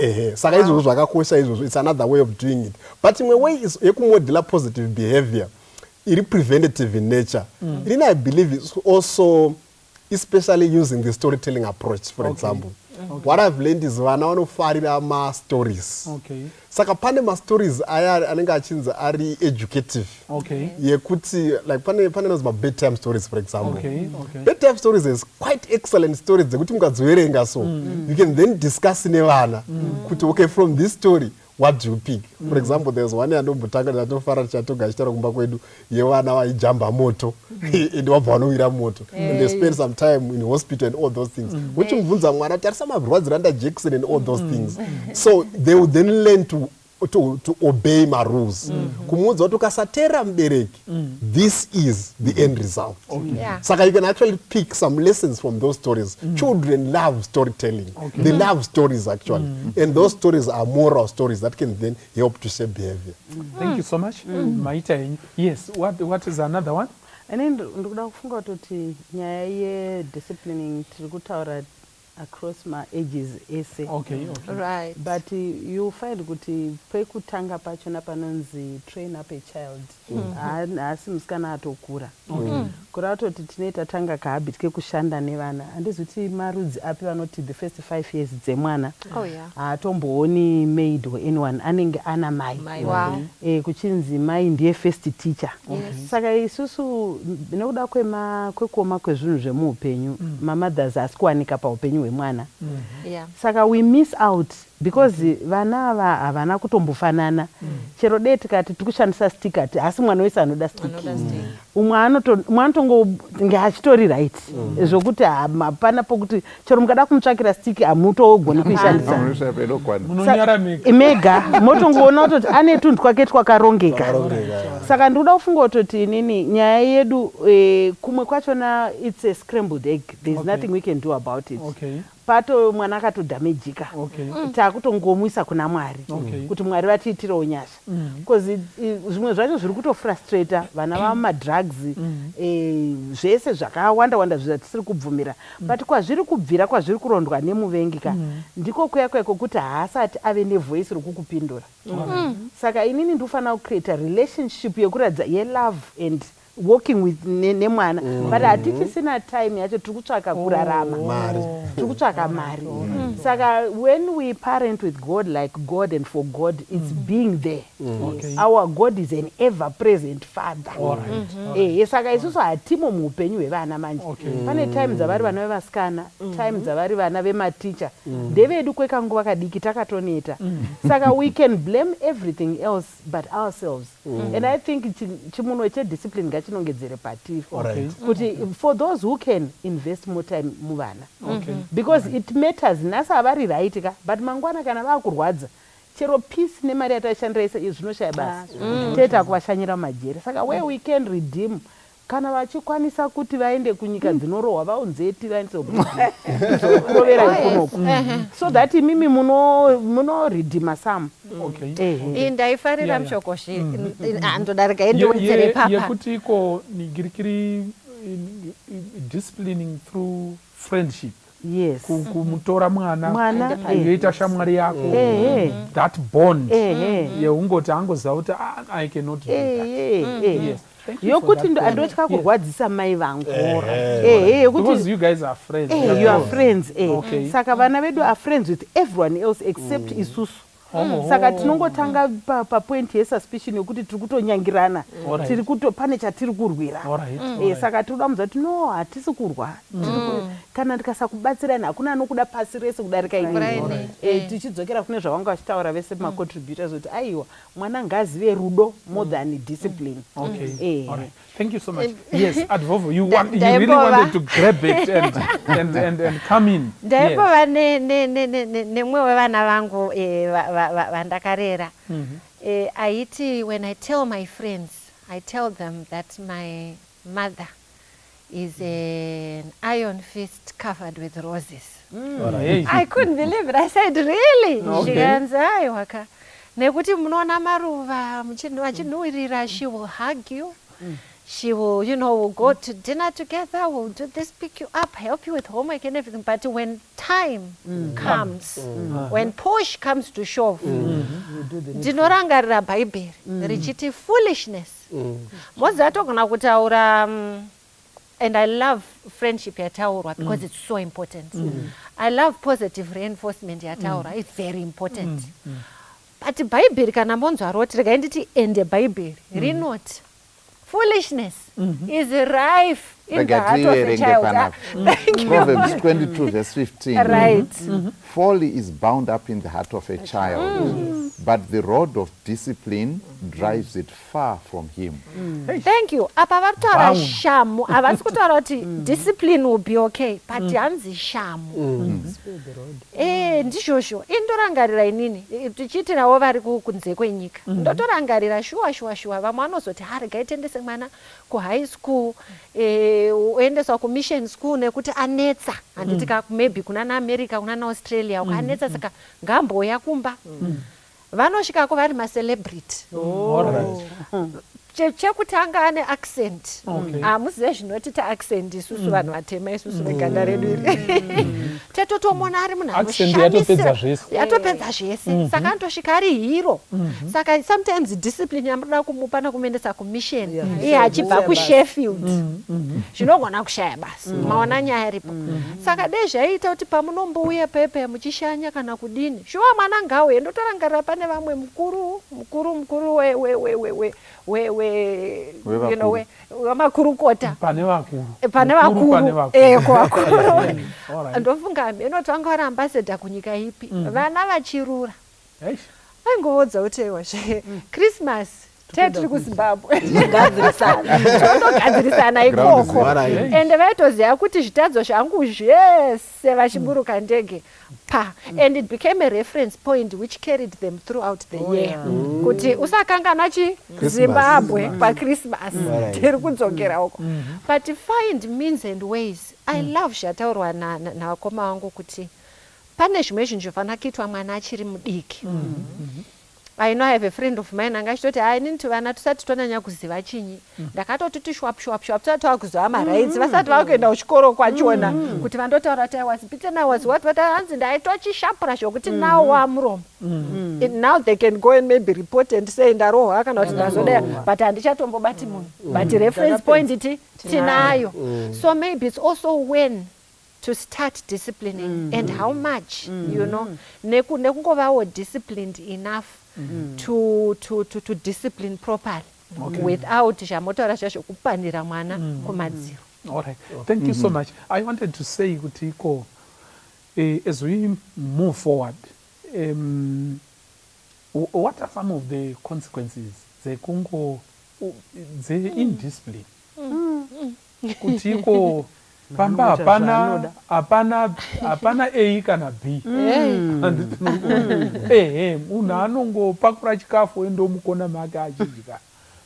S7: Ehe, saka izvozvo zvakakosha izvozvo. It's another way of doing it, but imwe way is yekumodela positive behavior iri preventative in nature. Inini I believe is also especially using the storytelling approach. For example, what I've learned is vana vanofarira mastories. Saka pane mastories aya anenge achinzi ari educative, yekuti like pane nozi mabedtime stories, for example. Bedtime stories is quite excellent stories dzekuti mukadziverenga, so you can then discuss nevana kuti, okay, from this story, what do you pick? For example, there's one yandombotanga ndatofara tichatoga achitaura kumba kwedu, yevana vaijamba moto and vabva vanowira moto and they spend some time in hospital and all those things. Uchimubvunza mwana, tarisa marwadziro anda Jackson and all those things, so they will then learn to obey marules. Kumuudza kuti ukasateera mubereki, this is the end result. Saka you can actually pick some lessons from those stories. Children love storytelling. They love stories, actually, and those stories are moral stories that can then help to shape behavior.
S4: Thank you so much. Maita henyu. Yes, what is another one?
S5: Ini ndikuda kufunga kutoti nyaya yedisciplining tiri kutaura across maages ese. But you find kuti pekutanga pachona panonzi train up a child, haasi musikana atokura, kureva kutoti tinoita tanga kahabit kekushanda nevana. Handizi kuti marudzi api vanoti the first 5 years dzemwana haatombooni maid or anyone, anenge ana mai. Kuchinzi mai ndiye first teacher. Saka isusu nekuda kwekuoma kwezvinhu zvemuupenyu, mamothers haasi kuwanika paupenyu hwemwana. Saka we miss out because vana ava havana kutombofanana. Chero dee tikati tiri kushandisa stick, ati hasi mwana wese anoda stick.
S6: Anoda stick.
S5: Umwe anotongonge achitori right, zvokuti hapana pokuti chero mukada kumutsvakira stick, hamutogoni kuishandisa.
S9: Unosvika pedokwana.
S4: Munonyaramika.
S5: Mega motongoona kutoti ane tunhu twake twakarongeka.
S7: Twakarongeka.
S5: Saka ndikuda kufunga kutoti inini nyaya yedu, kumwe kwachona it's a scrambled egg. There is nothing we can do about it. Pato mwana akatodhamejika, takutongomwisa kuna Mwari kuti Mwari vatiitirewo nyasha, because zvimwe zvacho zviri kutofrustrata vana vamumadrugs, zvese zvakawanda wanda zvatisiri kubvumira. But kwazviri kubvira, kwazviri kurondwa nemuvengi ka, ndiko kuya kuya kwekuti haasati ave nevoice rokukupindura. Saka inini ndikufanira kucreata relationship yekuratidza yelove and walking with nemwana, but hatichisina time yacho. Tiri kutsvaka kurarama.
S7: Mari.
S5: Tiri kutsvaka mari. Saka when we parent with God, like God and for God, it's being there. Our God is an ever present father.
S4: All right.
S5: Ehe, saka isusu hatimo muupenyu hwevana manje. Pane time dzavari vana vevasikana, time dzavari vana vematicha, ndevedu kwekanguva kadiki, takatoneta. Saka we can blame everything else but ourselves, and I think chimunwe chediscipline ngachinongedzere patiri, kuti for those who can invest more time muvana, because it matters. Nhasi havari right ka, but mangwana kana vaakurwadza. Chero peace nemari yataishandira yese izvi zvinoshaya basa. Toita kuvashanyira mumajeri. Saka where we can redeem kana vachikwanisa kuti vaende kunyika dzinorohwa vaunze tivaendese kurovera ikunoku so that imimi munoredeema some.
S6: Iyi ndaifarira Mushokoshi. Ndodarika indiwedzere papa.
S4: Yekuti iko nigirikiri disciplining through friendship.
S5: Yes.
S4: Kumutora mwana
S5: Mwana,
S4: yoita shamwari yako. That bond yeungoti angoziva kuti ah, I cannot do that. Yes. Thank you for
S5: Yokuti
S4: that point.
S5: Ndotya kurwadzisa mai vangu. Ehe, yokuti
S4: Because you guys are friends.
S5: You are friends.
S4: Okay.
S5: Saka vana vedu are friends with everyone else except isusu. Saka tinongotanga papoint yesuspicion yokuti tiri kutonyangirana, tiri kuto pane chatiri kurwira. Saka tiri kuda mudza kuti no, hatisi kurwa. Kana ndikasakubatsirani hakuna anokuda pasi rese kudarika inini. Tichidzokera kune zvavanga vachitaura vese macontributors kuti aiwa, mwana ngaazive rudo more than discipline.
S4: Okay. All right. Thank you so much. Yes, Advovo, you really wanted to grab it and come in.
S6: Ndaimbova nemumwe wevana vangu vandakarera. Aiti when I tell my friends, I tell them that my mother is an iron fist covered with roses.
S4: Hey.
S6: I couldn't believe it. I said, "Really?"
S4: Okay.
S6: Zvikanzi aiwa ka. Nekuti munoona maruva vachinhuhwirira, she will hug you. She will go to dinner together, we'll do this, pick you up, help you with homework and everything. But when time comes, when push comes to shove, ndinorangarira Bhaibheri richiti foolishness. Moziva togona kutaura and I love friendship yataurwa because it's so important. I love positive reinforcement yataurwa, it's very important. But Bhaibheri kana monzwa roti, regai nditi ende Bhaibheri rinoti foolishness is rife in the heart of a child.
S9: Panapa.
S6: Thank you.
S9: Proverbs 22 verse 15. Folly is bound up in the heart of a child, but the rod of discipline drives it far from him.
S6: Thank you. Apa vari kutaura
S4: Bound.
S6: shamu, havasi kutaura kuti discipline will be okay, but hanzi shamu. Ndizvozvo. Indorangarira inini tichiitirawo vari kunze kwenyika, ndotorangarira shuwa shuwa shuwa vamwe vanozoti ha, regai tiendese mwana kuhigh school, oendeswa kumission school nekuti anetsa, handiti ka? Maybe kuna naAmerica, kuna naAustralia uko anetsa, saka ngambouya kumba. Vanosvikako vari macelebrity. Chekutanga ane accent. Hamuzive zvinotita accent isusu vanhu vatema, isusu veganda redu iri. Tetotomona ari munhu
S4: Accent yatopedza
S6: anoshamisira.
S4: zvese.
S6: Yatopedza zvese. Saka anotosvika ari hero. Saka sometimes discipline yamunoda kumupa nekumuendesa kumission iye achibva kuSheffield zvinogona kushaya basa. Maona nyaya iripo? Saka dei zvaiita kuti pamunombouya pepe muchishanya kana kudini, shuwa mwana ngauye. Ndotorangarira pane vamwe mukuru mukuru mukuru we we we we we we we you know wemakurukota.
S4: Pane vakuru.
S6: Pane
S4: Mukuru pane
S6: vakuru.
S4: Vakuru.
S6: Kuvakuru.
S4: All right.
S6: Ndofunga inoti vanga vari ambassador kunyika ipi, vana vachirura
S4: Eish.
S6: aingovodza kuti aiwa zve Christmas tee tiri kuZimbabwe.
S8: Gadzirisana.
S6: Tondogadzirisana ikoko. Ende vaitoziva kuti zvitadzo zvangu zvese vachiburuka ndege pa, and it became a reference point which carried them throughout the year kuti usakanganwa chi Zimbabwe paChristmas, tiri kudzokera uko. But find means and ways. I love zvataurwa navakoma vangu kuti pane zvimwe zvinhu zvofanira kuitwa mwana achiri mudiki. I know I have a friend of mine anga achitoti, "Hai, inini tuvana tusati twanyanya kuziva chinyi, ndakatoti tushwap shwap shwap tusati twakuziva marights, vasati vakuenda kuchikoro kwachona, kuti vandotaura kuti I was beaten, I was what what." Hanzi ndaitochishapura zvokuti now wamuromo. Now they can go and maybe report and say ndarohwa kana kuti ndazodaya, but handichatombobati munhu, but reference point ti tinayo. So maybe it's also when to start disciplining and how much nekungovawo disciplined enough to discipline properly without zvamotaura zviya zvokupanira mwana kumadziro.
S4: All right. Thank you so much. I wanted to say kuti iko as we move forward, what are some of the consequences dzekungo dzeindiscipline? Kuti iko Pamba hapana hapana hapana A kana B. Handiti muri kuona? Ehe, munhu anongopakura chikafu oenda mukona make achidya.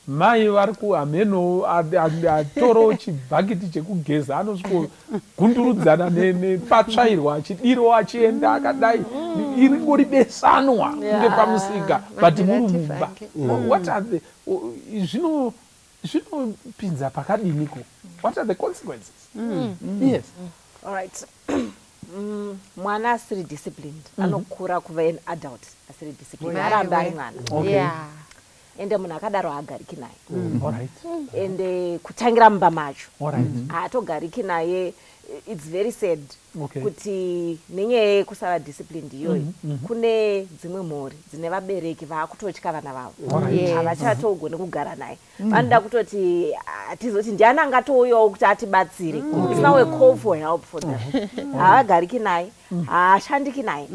S4: Mai vari ku hameno atoro chibhakiti chekugeza anosvikogundurudzana nepatsvairwa achidiro achienda akadai. Iringori besanwa kunge pamusika but muri mumba. What are the zvino zvinopinza pakadiniko? What are the consequences? Yes.
S8: All right. Mwana asiri disciplined anokura kuva an adult asiri disciplined. Arambe ari mwana. Ende munhu akadaro haagariki naye. Ende kutangira mumba macho. Haatogariki naye. It's very sad kuti nenyaya yekusava disciplined iyoyo kune dzimwe mhuri dzine vabereki vaakutotya vana vavo. Havachatogoni kugara naye. Vanoda kutoti hatizoti ndiani angatouyawo kuti atibatsire. It's now a call for help for them. Havagariki naye, haashandiki naye.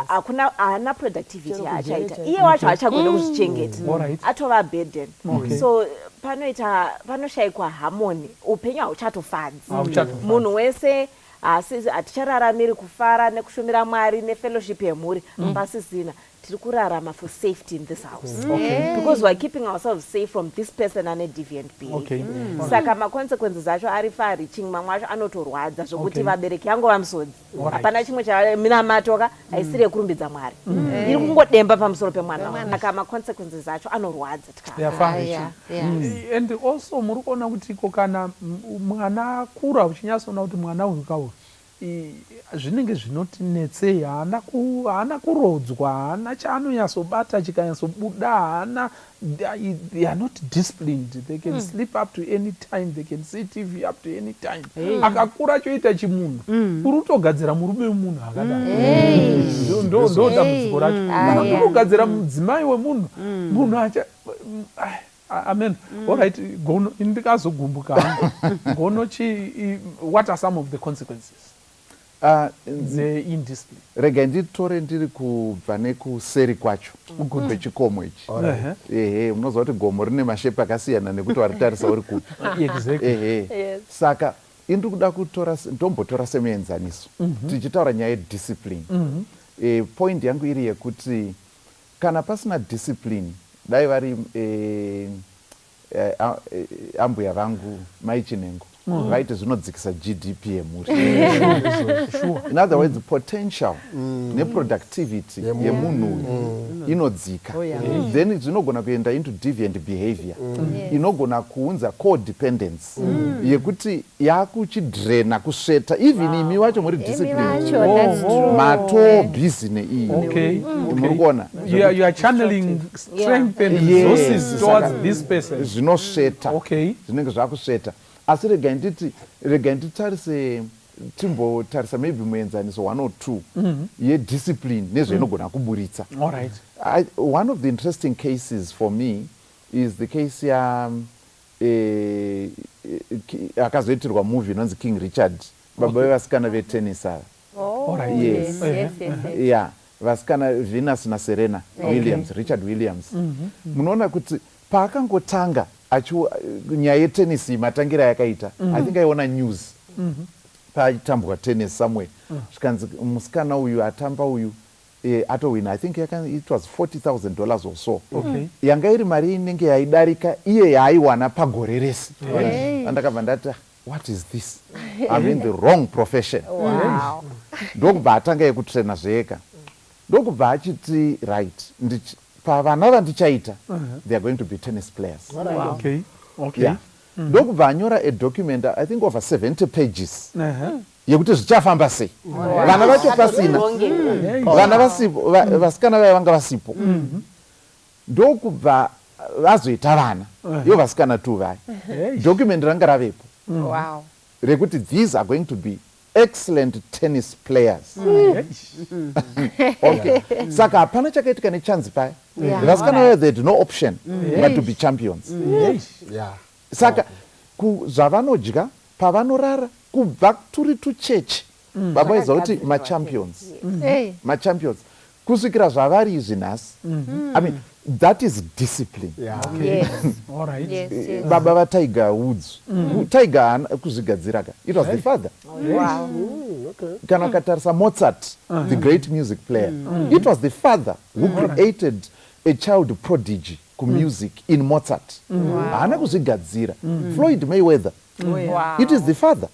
S8: Hakuna haana productivity yaachaita. Iye wacho haachagoni kuzvichengeta. Atova burden. So panoita panoshayikwa harmony, upenyu hauchatofadzi. Munhu wese hatichararamiri kufara nekushumira Mwari nefellowship yemhuri pasisina. Tiri kurarama for safety in this house. Because we are keeping ourselves safe from this person ane deviant behavior. Saka maconsequences acho ari far reaching, mamwe acho anotorwadza zvokuti vabereki yangova musodzi. Hapana chimwe chaminamato ka haisiri yekurumbidza Mwari. Iri kungodemba pamusoro pemwana. Saka maconsequences acho anorwadza
S4: They are far reaching. And also muri kuona kuti iko kana mwana akura uchinyatsoona kuti mwana uyu kauyu zvinenge zvinotinetsei, haana kurodzwa, haana chaanonyatsobata chikanyatsobuda, haana, they are not disciplined. They can sleep up to any time, they can see TV up to any time. Akakura choita chimunhu, uri kutogadzira murume wemunhu akadai. Ndo dambudziko racho. Kana uri kugadzira mudzimai wemunhu, munhu acha amen. All right, gono ndikazogumbuka hangu. Gono chi what are some of the consequences dzeindiscipline?
S9: Rega nditore ndiri kubva nekuseri kwacho kwechikomo ichi. Ehe, unoziva kuti gomo rine mashepi akasiyana nekuti waritarisa uri kupi. Ehe. Saka indiri kuda kutora ndombotora semuenzaniso tichitaura nyaya yediscipline. Point yangu iri yekuti kana pasina discipline, dai vari ambuya vangu Mai Chinengo vaiti zvinodzikisa GDP yemhuri. In other words, potential neproductivity yemunhu uyu inodzika. Then zvinogona kuenda into deviant behavior inogona kuunza codependence yekuti yakuchidrena kusveta even imi wacho muri discipline mato busy neiyi. Muri kuona
S4: You are channeling strength and resources towards this person.
S9: Zvinosveta. Zvinenge zvakusveta. Asi regai nditi, regai nditarise, timbotarisa maybe muenzaniso 1 or 2 yediscipline nezvainogona kuburitsa. One of the interesting cases for me is the case ya akazoitirwa movie inonzi King Richard, baba vevasikana vetennis ava. Yes. Yeah, vasikana Venus naSerena Williams, Richard Williams. Munoona kuti paakangotanga nyaya yetennis matangira yakaita, I think aiona news paitambwa tennis somewhere, zvikanzi musikana uyu atamba uyu atowina, I think it was $40,000 or so. Yanga iri mari inenge yaidarika iye yaaiwana pagore rese. Andakabva ndati, what is this? I'm in the wrong profession. Ndokubva atanga yekutraina zvega, ndokubva achiti right, pavana vandichaita they are going to be tennis players. Yeah. Ndokubva anyora a document, I think over 70 pages, yekuti zvichafamba sei vana vacho pasina vana vasipo, vasikana vaya vanga vasipo. Ndokubva vazoita vana ivo vasikana two vaya, document ranga ravepo rekuti these are going to be excellent tennis players. Okay, saka hapana chakaitika nechanzi paya. Vasikana vaya, they had no option but to be champions. Saka zvavanodya, pavanorara, kubva turi tucheche, baba vaiziva kuti machampions, machampions kusvikira zvavari izvi nhasi. I mean, That is discipline.
S4: Okay.
S6: Yes.
S4: All right.
S6: Yes.
S9: Baba vaTiger Woods. Tiger haana kuzvigadzira ka, it was the father.
S6: Wow.
S9: Kana ukatarisa Mozart, the great music player, it was the father who created a child prodigy kumusic in Mozart. Haana kuzvigadzira. Floyd Mayweather, it is the father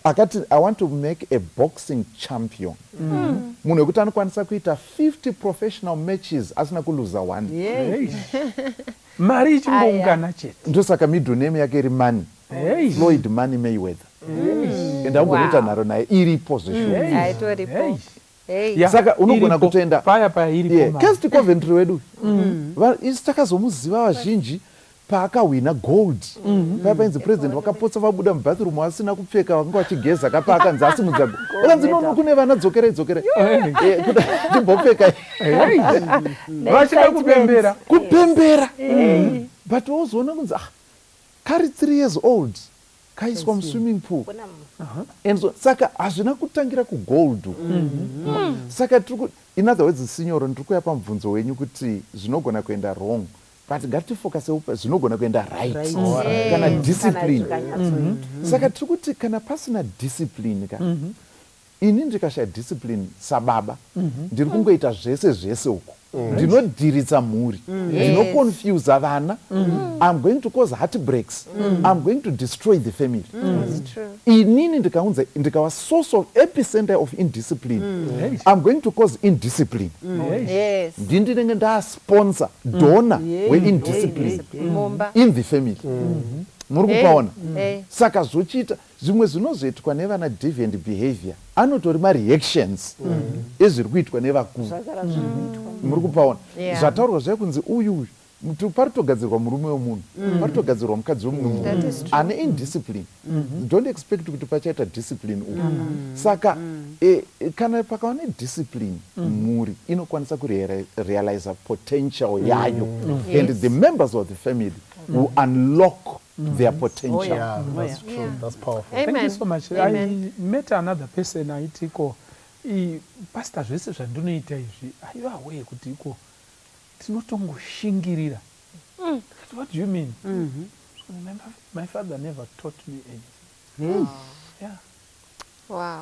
S9: akati, "I want to make a boxing champion," munhu wekuti anokwanisa kuita 50 professional matches asina kuluza one.
S4: Hey. Mari ichingoungana chete.
S9: Ndosaka middle name yake iri Money.
S4: Hey.
S9: Floyd Money Mayweather, and aungonoita nharo naye, iripo zveshuwa.
S4: Hey.
S6: Aitoripo.
S4: Hey.
S6: Hey.
S4: Yeah,
S9: Saka unogona
S4: iripo.
S9: kutoenda
S4: Paya paya iripo mari.
S9: Kirsty Coventry wedu, isu takazomuziva vazhinji paakahwina gold paya painzi president vakapotsa vabuda mubathroom vasina kupfeka, vakanga vachigeza kapa akanzi asimudza, akanzi, "No, kune vana, dzokerei, dzokerei." Timbopfeka.
S4: Hey. Vachida kupembera.
S9: Kupembera, but wozoona kunzi, ah, kari 3 years old kaiswa muswimming pool. And so saka hazvina kutangira kugold. Saka tiri in other words, sinyoro, ndiri kuya pamubvunzo wenyu kuti zvinogona kuenda wrong, but ngatifocuse zvinogona kuenda right kana discipline. Saka tiri kuti kana pasina discipline ka, ini ndikashaya discipline sababa, ndiri kungoita zvese zvese uku, ndinodhiritsa mhuri, ndinoconfusa vana, I'm going to cause heartbreaks, I'm going to destroy the family.
S6: It's true.
S9: Inini ndikaunza, ndikava source of epicenter of indiscipline, I'm going to cause indiscipline. Ndinenge ndasponsor, donor weindiscipline
S6: Mumba.
S9: in the family. Muri kupaona?
S6: Hey.
S9: Saka zvochiita zvimwe zvinozoitwa nevana, deviant behavior, anotori mareactions ezviri kuitwa nevakuru.
S8: Zvagara zviri kuitwa.
S9: Muri kupaona?
S6: Yeah.
S9: Zvataurwa zvaya kunzi uyu uyu paritogadzirwa murume wemunhu, paritogadzirwa mukadzi wemumwe
S6: That
S9: munhu
S6: is true.
S9: ane indiscipline. Don't expect kuti pachaita discipline uku. Saka kana pakava nediscipline, mhuri inokwanisa kurealiza potential yayo and the members of the family will unlock their potential.
S7: Yeah, that's true. That's powerful.
S6: Amen.
S4: Thank you so much.
S6: Amen.
S4: I met another person aitiko, "Pastor, zvese zvandinoita izvi, are you aware kuti iko tinotongoshingirira?" Ndikati, "What do you mean?" So, my father never taught me anything." Yeah.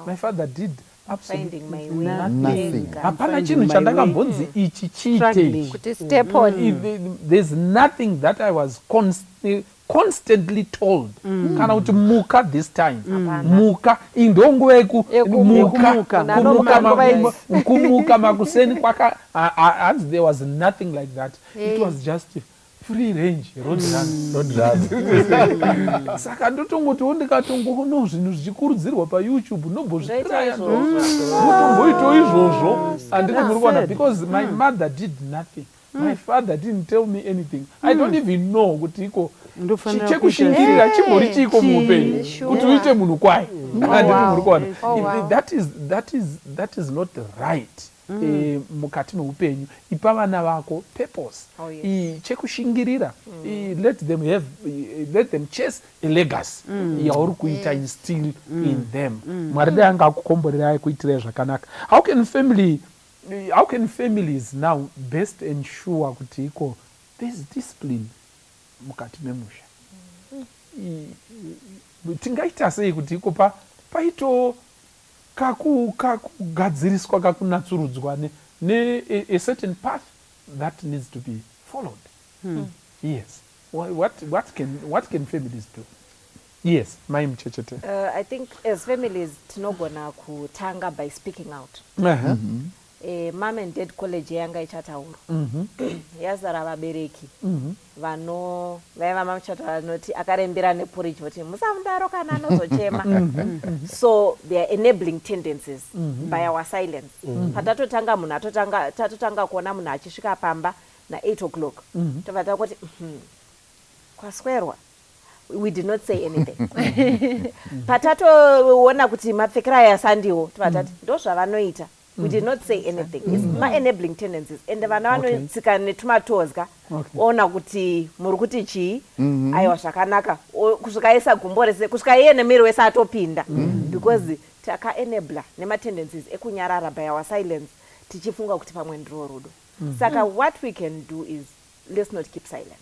S4: My father did absolutely
S8: Finding my way.
S9: Nothing.
S4: Hapana
S5: Finding
S4: chinhu
S5: my
S4: chandakambonzi ichi chiite
S5: Struggling.
S4: ichi.
S6: Kuti step on.
S4: There's nothing that I was constantly told, kana kuti muka this time, muka, iyi ndo nguva
S6: Yekumuka.
S4: yekumuka.
S5: Yekumuka.
S4: Kumuka
S6: Nguva idzi.
S4: Kumuka makuseni kwaka hanzi there was nothing like that. It was just free range, road run.
S7: Road run.
S4: Saka ndotongotiwo ndikatongoona zvinhu zvichikurudzirwa paYouTube, ndombozvitraya,
S8: Ndoita
S4: ndotomboitawo izvozvo. Handiti muri kuona?
S5: Sad.
S4: Because my mother did nothing, my father didn't tell me anything. I don't even know kuti iko
S5: Ndofanira
S4: chekushingirira chimbori chiiko muupenyu kuti uite munhu kwaye. Handiti muri kuona?
S6: Oh, wow.
S4: That is not right. Mukati meupenyu, ipa vana vako purpose.
S8: Oh, yes.
S4: Chekushingirira. Let them have let them chase a legacy yauri kuita instill in them. Mwari dai anga akukomborerai, kuitirai zvakanaka. How can families now best ensure kuti iko there's discipline mukati memusha? Tingaita sei kuti iko paito kakugadziriswa, kakunatsurudzwa ne a certain path that needs to be followed? Yes, what can families do? Yes, mai Muchechete.
S8: I think as families tinogona kutanga by speaking out. Mom and Dad College yanga ichataurwa, yazara vabereki vano vaiva mamuchato vanoti akarembera neporridge voti musamudaro kana anozochema. So they are enabling tendencies by our silence. Patatotanga munhu atotanga, tatotanga kuona munhu achisvika pamba na8 o'clock, tobva takuti, kwaswerwa." We did not say anything. Patatoona kuti mapfekero aya sandiwo, tobva tati ndo zvavanoita. We did not say anything. It's ma-enabling tendencies, and vana vanotsika netumatozga, oona kuti muri kuti chii, aiwa zvakanaka. Kusvika aisa gumbo rese, kusvika iye nemiri wese atopinda, because takaenabla nematendencies ekunyarara by our silence, tichifunga kuti pamwe ndiro rudo. Saka what we can do is, let's not keep silent.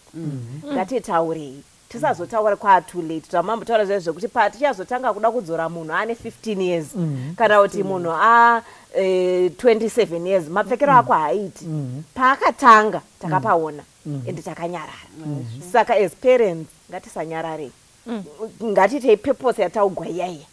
S8: Ngatitaurei, tisazotaura kwaa too late. Zvamambotaura zvaizvo zvekuti patichazotanga kuda kudzora munhu ane 15 years kana kuti munhu a 27 years, mapfekero ako haaiti. Paakatanga takapaona ende takanyarara. Saka as parents ngatisanyararei, ngatiitei purpose yataugwa iyaiya,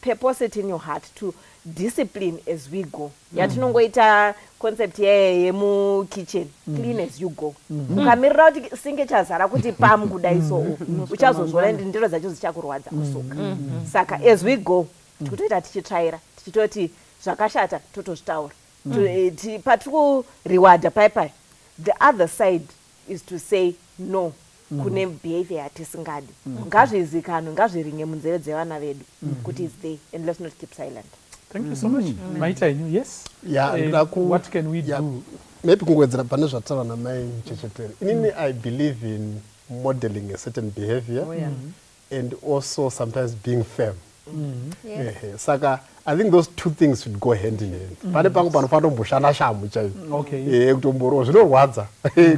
S8: purpose it in your heart to discipline as we go. Yatinongoita concept yaya yemukitchen, clean as you go. Ukamirira kuti singe chazara kuti pamu kudai, so uchazozviona ende ndiro dzacho dzichakurwadza kusuka. Saka as we go, tikutoita tichitsvaira, tichitoti zvakashata totozvitaura. Patiri kuriwadha pai pai, the other side is to say no kune behavior yatisingadi. Ngazvizikanwe, ngazviringe munzeve dzevana vedu kuti it's there, and let's not keep silent.
S4: Thank you so much. Maita henyu, yes.
S7: Yeah,
S4: What can we do?
S7: Maybe kungowedzera pane zvataura namai Muchechetere. Inini I believe in modeling a certain behavior and also sometimes being firm. Ehe, saka I think those two things should go hand in hand. Pane pangu panofanira tomboshanda shamu chaiyo. Kutomborowa zvinorwadza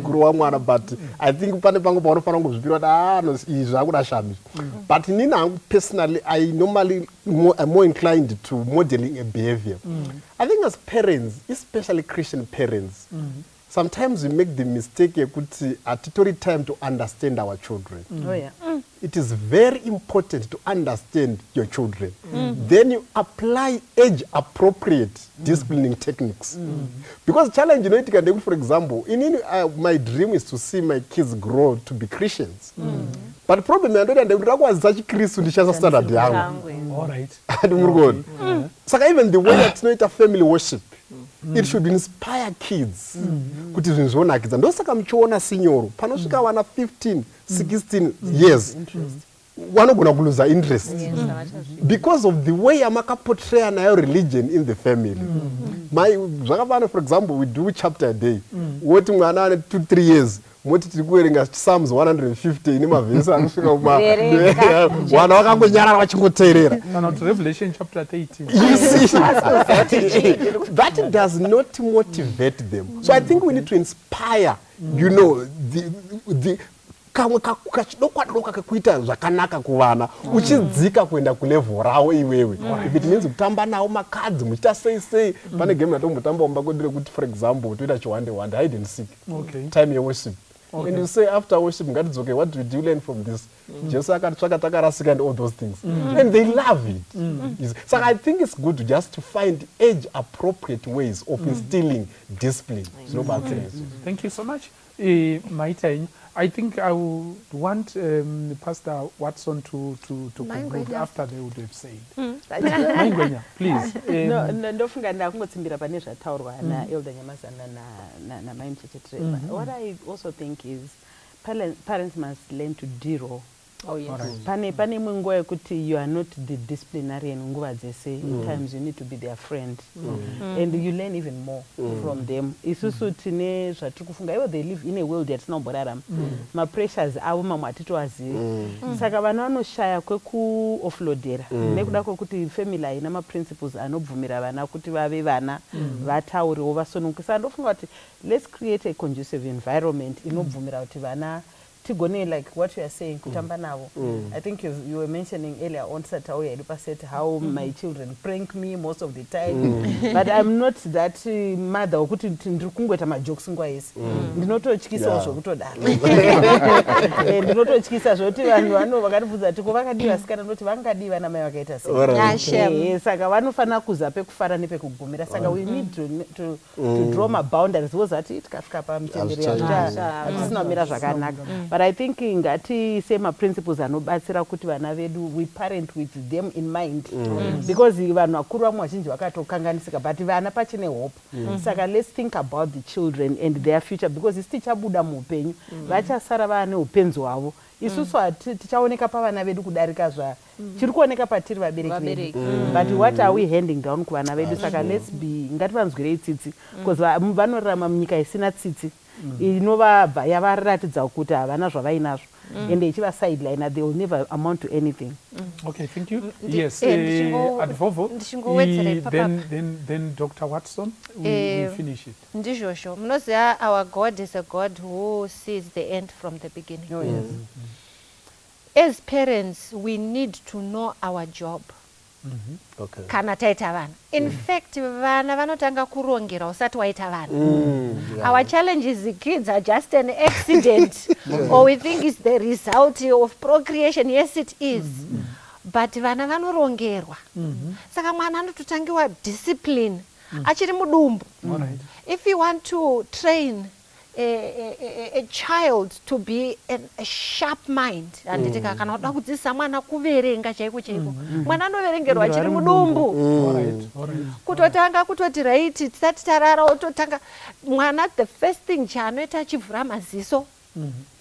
S7: kurova mwana, but I think pane pangu paunofanira kungozvipira kuti, ah no, izvi zvakuda shamu izvi. But inini hangu personally, I normally I'm more inclined to modeling a behavior. I think as parents, especially Christian parents, sometimes we make the mistake yekuti hatitori time to understand our children. It is very important to understand your children, then you apply age appropriate disciplining techniques, because challenge inoitika ndekuti, for example, inini my dream is to see my kids grow to be Christians, but problem yandoita ndekuti ndakuwazisa chiKristu ndichishandisa standard yangu.
S4: All right.
S7: Andi muri kuona? Saka even the way yatinoita family worship, it should inspire kids kuti zvinhu zvonakidza. Ndosaka muchiona sinyoro panosvika vana 15 16 years vanogona kuluza interest because of the way yamakaportraya nayo religion in the family. Zvakafanana, for example, we do chapter a day, woti mwana ane 2 3 years, moti tiri kuverenga Psalms 150 ine mavhesi anosvika kuma
S8: Verenga.
S7: Vana vakangonyarara vachingoteerera.
S4: Kana kuti Revelation chapter 13.
S7: You see, that does not motivate them. So I think we need to inspire the kamwe kachidokwa-doka kekuita zvakanaka kuvana, uchidzika kuenda kulevel ravo iwewe. If it means kutamba navo makadzi, muchiita sei sei. Pane game ratombotamba mumba kwedu rekuti, for example, toita chiwande wande, hide and seek, time yeworship, and you say after worship, ngatidzoke, what did you learn from this? Jesu akatitsvaka takarasika and all those things, and they love it. You see? Saka I think it's good to just to find age appropriate ways of instilling discipline. Zvinobatsira izvozvo.
S4: Thank you so much. Maita henyu. I think I would want Pastor Watson to
S6: Mai
S4: conclude
S6: Ngwenya.
S4: After they would have said. Mai Ngwenya, please.
S5: No, ndofunga ndakungotsimbira pane zvataurwa naElder Nyamazana namai Muchechetere. What I also think is parents must learn to deal. Pane imwe nguva yekuti you are not the disciplinarian nguva dzese. Times you need to be their friend and you learn even more from them. Isusu tine zvatiri kufunga, ivo they live in a world yatisina kumborarama. Mapressures avo mamwe hatitoazivi. Saka vana vanoshaya kwekuoffloadera nekuda kwekuti family haina maprinciples anobvumira vana kuti vave vana, vataurewo, vasununguke. Saka ndofunga kuti let's create a conducive environment inobvumira kuti vana tigone, like what you are saying, kutamba navo. I think you were mentioning earlier on tisati tauya hedu paset how my children prank me most of the time, but I'm not that mother wekuti ndiri kungoita majokes nguva yese. Ndinototyisawo zvokutodaro. Ndinototyisa zvokuti vanhu vano vakatibvunza kuti ko vakadii vasikana, ndoti vangadii vana mai vakaita sei? Saka vanofanira kuza pekufara nepekugumira. Saka we need to draw maboundaries because ati tikasvika pamuchembere
S7: Hazvichaiti.
S5: Hatisina kumira zvakanaka. But I think ngatiise maprinciples anobatsira kuti vana vedu, we parent with them in mind, because vanhu vakuru vamwe vazhinji vakatokanganisika, but vana pachine hope. Saka let's think about the children and their future, because isi tichabuda muupenyu, vachasara vaane upenzi hwavo. Isusu tichaoneka pavana vedu kudarika zva chiri kuoneka patiri vabereki vedu.
S6: Vabereki.
S5: But what are we handing down kuvana vedu? Saka let's be, ngativanzwirei tsitsi because vanorarama munyika isina tsitsi. Inovabva yavaratidza kuti havana zvavainazvo, ende ichiva sideline, they will never amount to anything.
S4: Okay, thank you. Yes, Advovo.
S6: Ndichingowedzera ipapa.
S4: Then Dr. Watson, we finish it.
S6: Ndizvozvo, munoziva, our God is a God who sees the end from the beginning.
S5: Oh, yes.
S6: As parents, we need to know our job. Kana taita vana, in fact, vana vanotanga kurongera usati waita vana. Our challenge is the kids are just an accident, or we think it's the result of procreation. Yes, it is, but vana vanorongerwa. Saka mwana anototangiwa discipline achiri mudumbu. If you want to train a child to be a sharp mind, handiti ka, kana uda kudzidzisa mwana kuverenga chaiko chaiko, mwana anoverengerwa achiri mudumbu. Kutotanga kutoti right, tisati tarara, ototanga mwana, the first thing chaanoita achivhura maziso,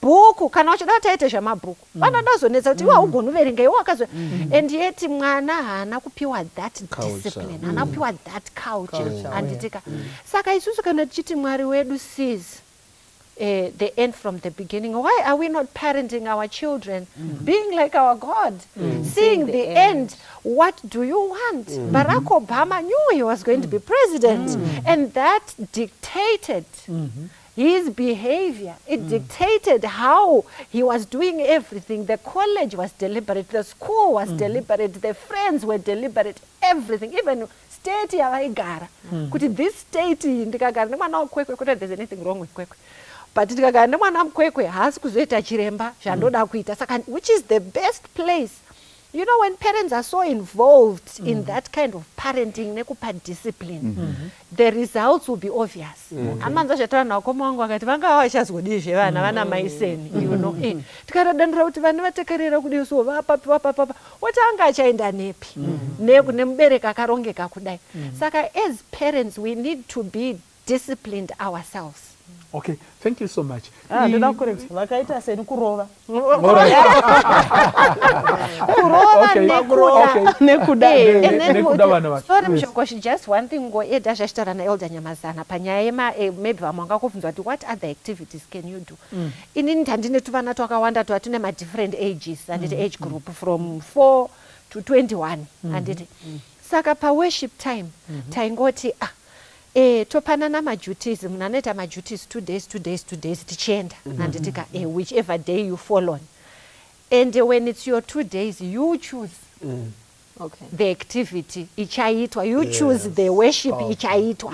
S6: bhuku. Kana uchida kuti aite zvamabhuku, vanoda kuzonetsa kuti iwe haugoni uverenga, iwe wakazo, and yet mwana haana kupiwa that
S7: Culture.
S6: discipline, haana kupiwa that culture, handiti ka? Saka isusu kana tichiti Mwari wedu sees the end from the beginning, why are we not parenting our children being like our God, seeing the end? What do you want? Barack Obama knew he was going to be president, and that dictated his behavior. It dictated how he was doing everything. The college was deliberate, the school was deliberate, the friends were deliberate, everything, even state yavaigara, kuti this state iyi, ndikagara nemwana waKwekwe, kuti there's anything wrong with Kwekwe, but ndikagara nemwana muKwekwe, haasi kuzoita chiremba zvandoda kuita. Saka which is the best place? When parents are so involved in that kind of parenting nekupa discipline, the results will be obvious. Amanzwa zvataura navakoma vangu, vakati vangava vachazodizve vana vana maiseni. Tikatodandura kuti vana vatekerera kudii, so vapapi vapapapa, woti anga achaenda nepi nemubereki akarongeka kudai? Saka as parents, we need to be disciplined ourselves.
S4: Okay, thank you so much.
S5: Ah, ndoda kucorrect, vakaita seni, kurova.
S6: Kurova. Nekuda.
S5: Nekuda.
S6: And then
S4: Nekuda vana vacho.
S6: Sorry, Mushokoshi, just one thing, ngoeda zvachitaura naElder Nyamazana panyaya yema maybe vamwe vangakubvunza kuti what other activities can you do? Inini ndandine tuvana twakawanda, twa tune madifferent ages, handiti, age group from 4 to 21, handiti? Saka paworship time taingoti, ah, topanana maduties. Munhu anoita maduties 2 days, 2 days, 2 days, tichienda, handiti ka, whichever day you fall on. And when it's your 2 days, you choose the activity ichaitwa, you choose the worship ichaitwa.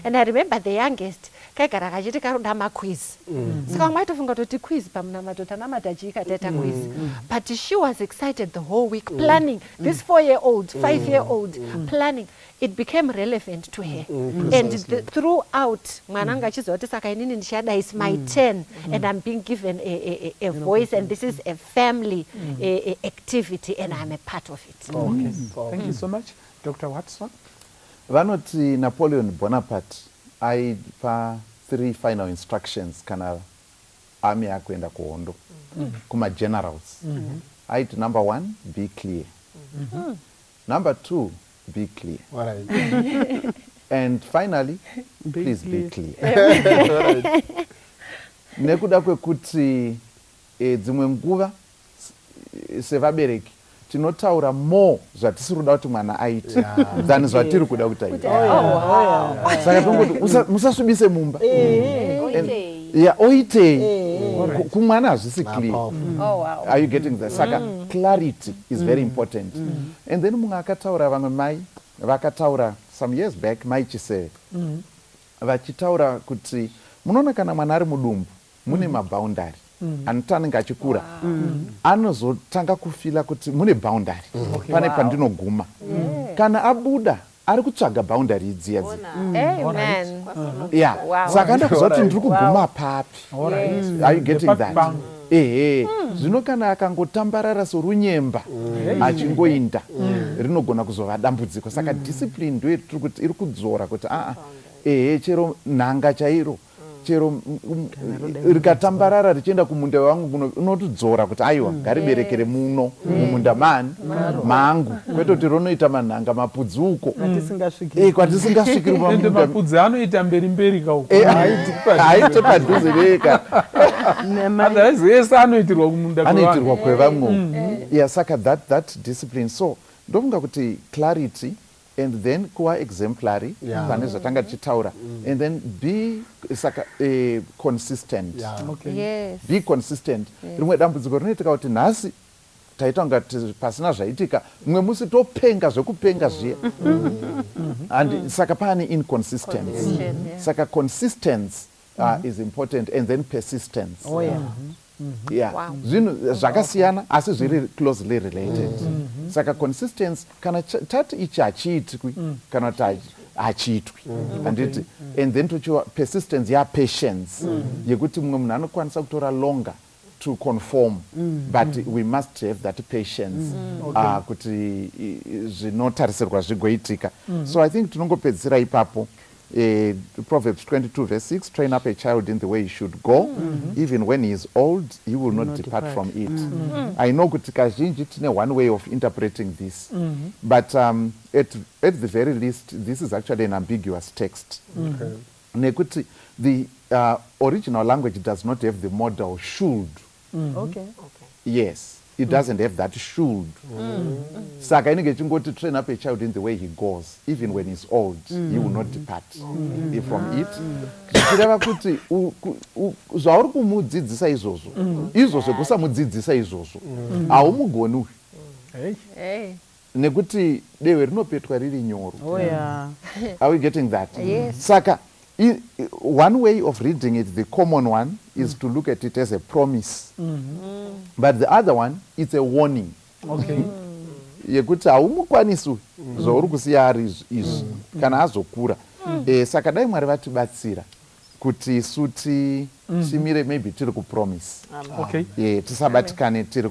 S6: And I remember the youngest kaigara kachiti karoda maquiz. Saka vamwe aitofunga kutoti quiz pamunamato, tanamata chii kataita quiz? But she was excited the whole week, planning. This 4-year old, 5-year old, planning. It became relevant to her and throughout mwana anga achiziva kuti saka inini ndichada, it's my turn and I'm being given a voice and this is a family a activity and I'm a part of it.
S4: Okay, thank you so much. Dr. Watson.
S9: Vanoti Napoleon Bonaparte aipa three final instructions kana army yakuenda kuhondo kumagenerals. Aiti, number one, be clear; number two, be clear; and finally, please be clear. Nekuda kwekuti dzimwe nguva sevabereki tinotaura more zvatisiri kuda kuti mwana aite than zvatiri kuda kuti aite. Saka tongoti, "Musasvibise mumba." Ya, oitei? Kumwana hazvisi clear.
S7: Powerful.
S9: Are you getting that? Saka clarity is very important. And then mumwe akataura, vamwe mai vakataura some years back, Mai Chiseve, vachitaura kuti munoona kana mwana ari mudumbu, mune maboundary anoti anenge achikura, anozotanga kufeela kuti mune boundary, pane pandinoguma. Kana abuda, ari kutsvaga boundary idziya dziya.
S6: Amen.
S9: Ya, saka anoda kuziva kuti ndiri kuguma papi. Are you getting that?
S4: Bang.
S9: Ehe, zvino kana akangotambarara sorunyemba achingoinda, rinogona kuzova dambudziko. Saka discipline ndo yetiri kuti iri kudzora kuti aa, ehe, chero nhanga chairo. Chero rikatambarara richienda kumunda wangu, unotodzora kuti aiwa, ngariberekere muno mumunda mani mangu, kwete kuti ronoita manhanga mapudzi uko
S5: kwatisingasvikiri.
S4: Ende mapudzi anoita mberi mberi kauko.
S9: Haite padhuze veka.
S4: Otherwise ese anoitirwa kumunda.
S9: Anoitirwa kwevamwe. Yeah, saka that discipline. So ndofunga kuti clarity and then kuva exemplary pane zvatanga tichitaura, and then be saka consistent. Be consistent. Rimwe dambudziko rinoitika kuti nhasi taita kunga pasina zvaitika, mumwe musi topenga zvekupenga zviya, and saka paane inconsistency. Saka consistency is important, and then persistence.
S5: Oh, yeah.
S9: Yeah. Zvinhu zvakasiyana asi zviri closely related. Saka consistency, kana tati ichi hachiitwi kana kuti hachiitwi, handiti? And then tochiwa persistence yapatience, yekuti mumwe munhu anokwanisa kutora longer to conform, but we must have that patience kuti zvinotarisirwa zvigoitika. So I think tinongopedzisira ipapo. Proverbs 22 verse 6: "Train up a child in the way he should go, even when he is old he will not depart from it." I know kuti kazhinji tine one way of interpreting this, but at the very least this is actually an ambiguous text, nekuti the original language does not have the modal "should". Yes, it doesn't have that "should". Saka inenge ichingoti, "Train up a child in the way he goes, even when he's old he will not depart from it," zvichireva kuti zvauri kumudzidzisa izvozvo, izvo zvekusamudzidzisa izvozvo, haumugoni uyu.
S4: Hey.
S6: Hey.
S9: Nekuti dehwe rinopetwa riri nyoro.
S5: Oh, yeah.
S9: Are we getting that?
S6: Yes.
S9: Saka one way of reading it, the common one, is to look at it as a promise, but the other one, it's a warning yekuti haumukwanisi uyu zvauri kusiya ari izvi kana azokura. Saka dai Mwari vatibatsira kuti isu timire maybe tiri kupromise, tisabatikane tiri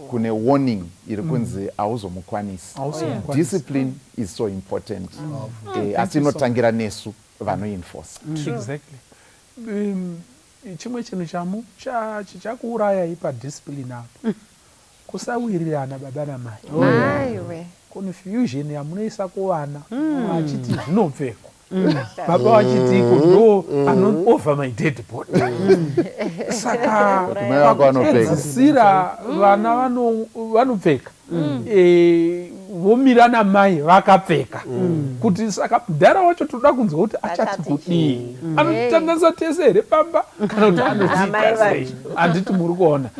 S9: kune warning iri kunzi hauzomukwanisi.
S4: Hauzomukwanisi.
S9: Discipline is so important, asi inotangira nesu vanoenforce.
S4: Exactly. Chimwe chinhu chichakuurayai padiscipline apo kusawirirana baba namai.
S6: Aiwe.
S4: Confusion yamunoisa kuvana, achiti zvinopfekwa, baba vachiti iko ndo ano over my dead body. Saka
S9: Mai vako vanopfeka.
S4: pakupedzisira vana vanopfeka, vomira namai vakapfeka, kuti saka mudhara wacho toda kunzwa kuti achati
S6: Achati
S4: kudii, anotitandanisa tese here pamba kana kuti anotiita
S8: Amai.
S4: sei? Handiti muri kuona?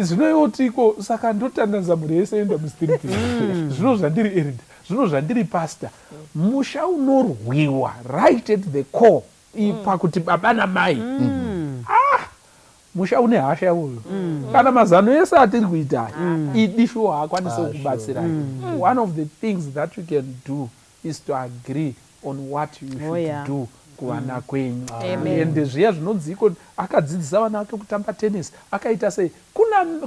S4: Zvinoitiko saka ndotandanisa mhuri yese yoenda mustreet. Zvino zvandiri elder, zvino zvandiri pastor, musha unorwiwa right at the core pakuti baba namai, musha une hasha uyu. Kana mazano ese atiri kuita aya, idi shuwa haakwanisi kukubatsirai. One of the things that you can do is to agree on what you should do kuvana kwenyu.
S6: Amen.
S4: Ende zviya zvinonzi iko akadzidzisa vana vake kutamba tennis, akaita sei,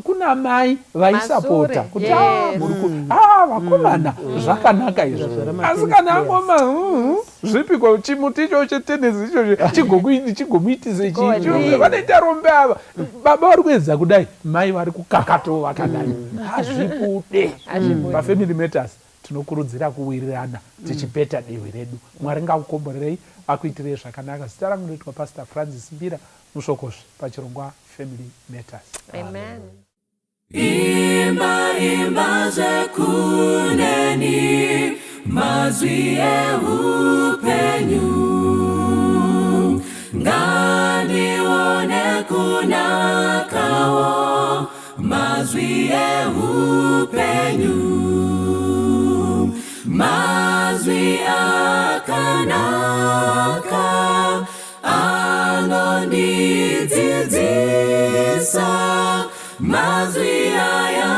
S4: kuna mai vaisapota
S6: Masure,
S4: kuti ah, muri vakomana, zvakanaka izvo. Asi kana angoma zvipiko chimuti icho chetennis ichocho chigomuitise chii? Vanoita rombe ava. Baba vari kuedza kudai, mai vari kukakatawo vakadai, hazvibude. Pafamily matters tinokurudzira kuwirirana tichipeta divi redu. Mwari ngakukomborerei, akuitirei zvakanaka. Zita rangu ndinoitwa Pastor Francis Mbira Musvokozve pachirongwa Family Matters.
S6: Amen.
S1: Imba, imba zvekuneni mazwi eupenyu, ngandione kunakawo mazwi eupenyu, mazwi akanaka anondidzidzisa, mazwi aya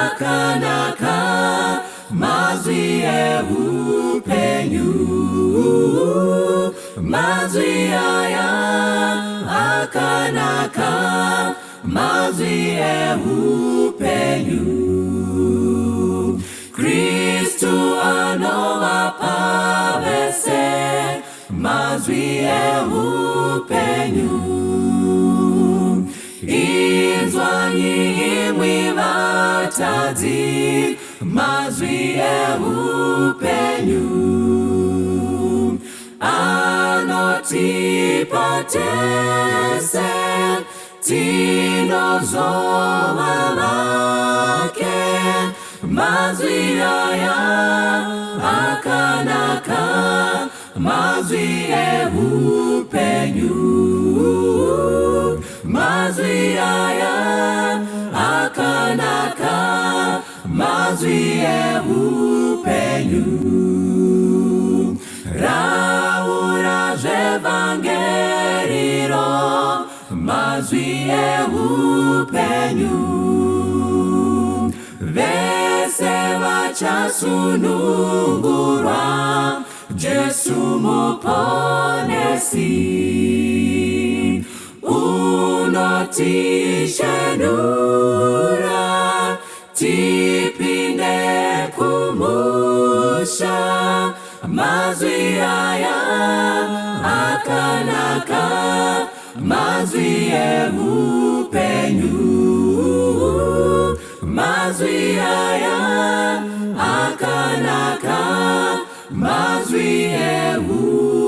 S1: akanaka, mazwi eupenyu, mazwi aya akanaka, mazwi eupenyu. Kristu anovapa vese. Mazwi eupenyu. Inzwanyi imwi vatadzi, mazwi eupenyu. Anotipa tese, tinozova vake. Mazwi aya akanaka, mazwi eupenyu. Mazwi aya akanaka, mazwi eupenyu. Raura zvevhangeriro, mazwi eupenyu. Vese vachasunungurwa, Jesu muponesi. Unotishenura, tipinde kumusha. Mazwi aya akanaka, mazwi eupenyu. Mazwi aya akanaka, mazwi eupenyu.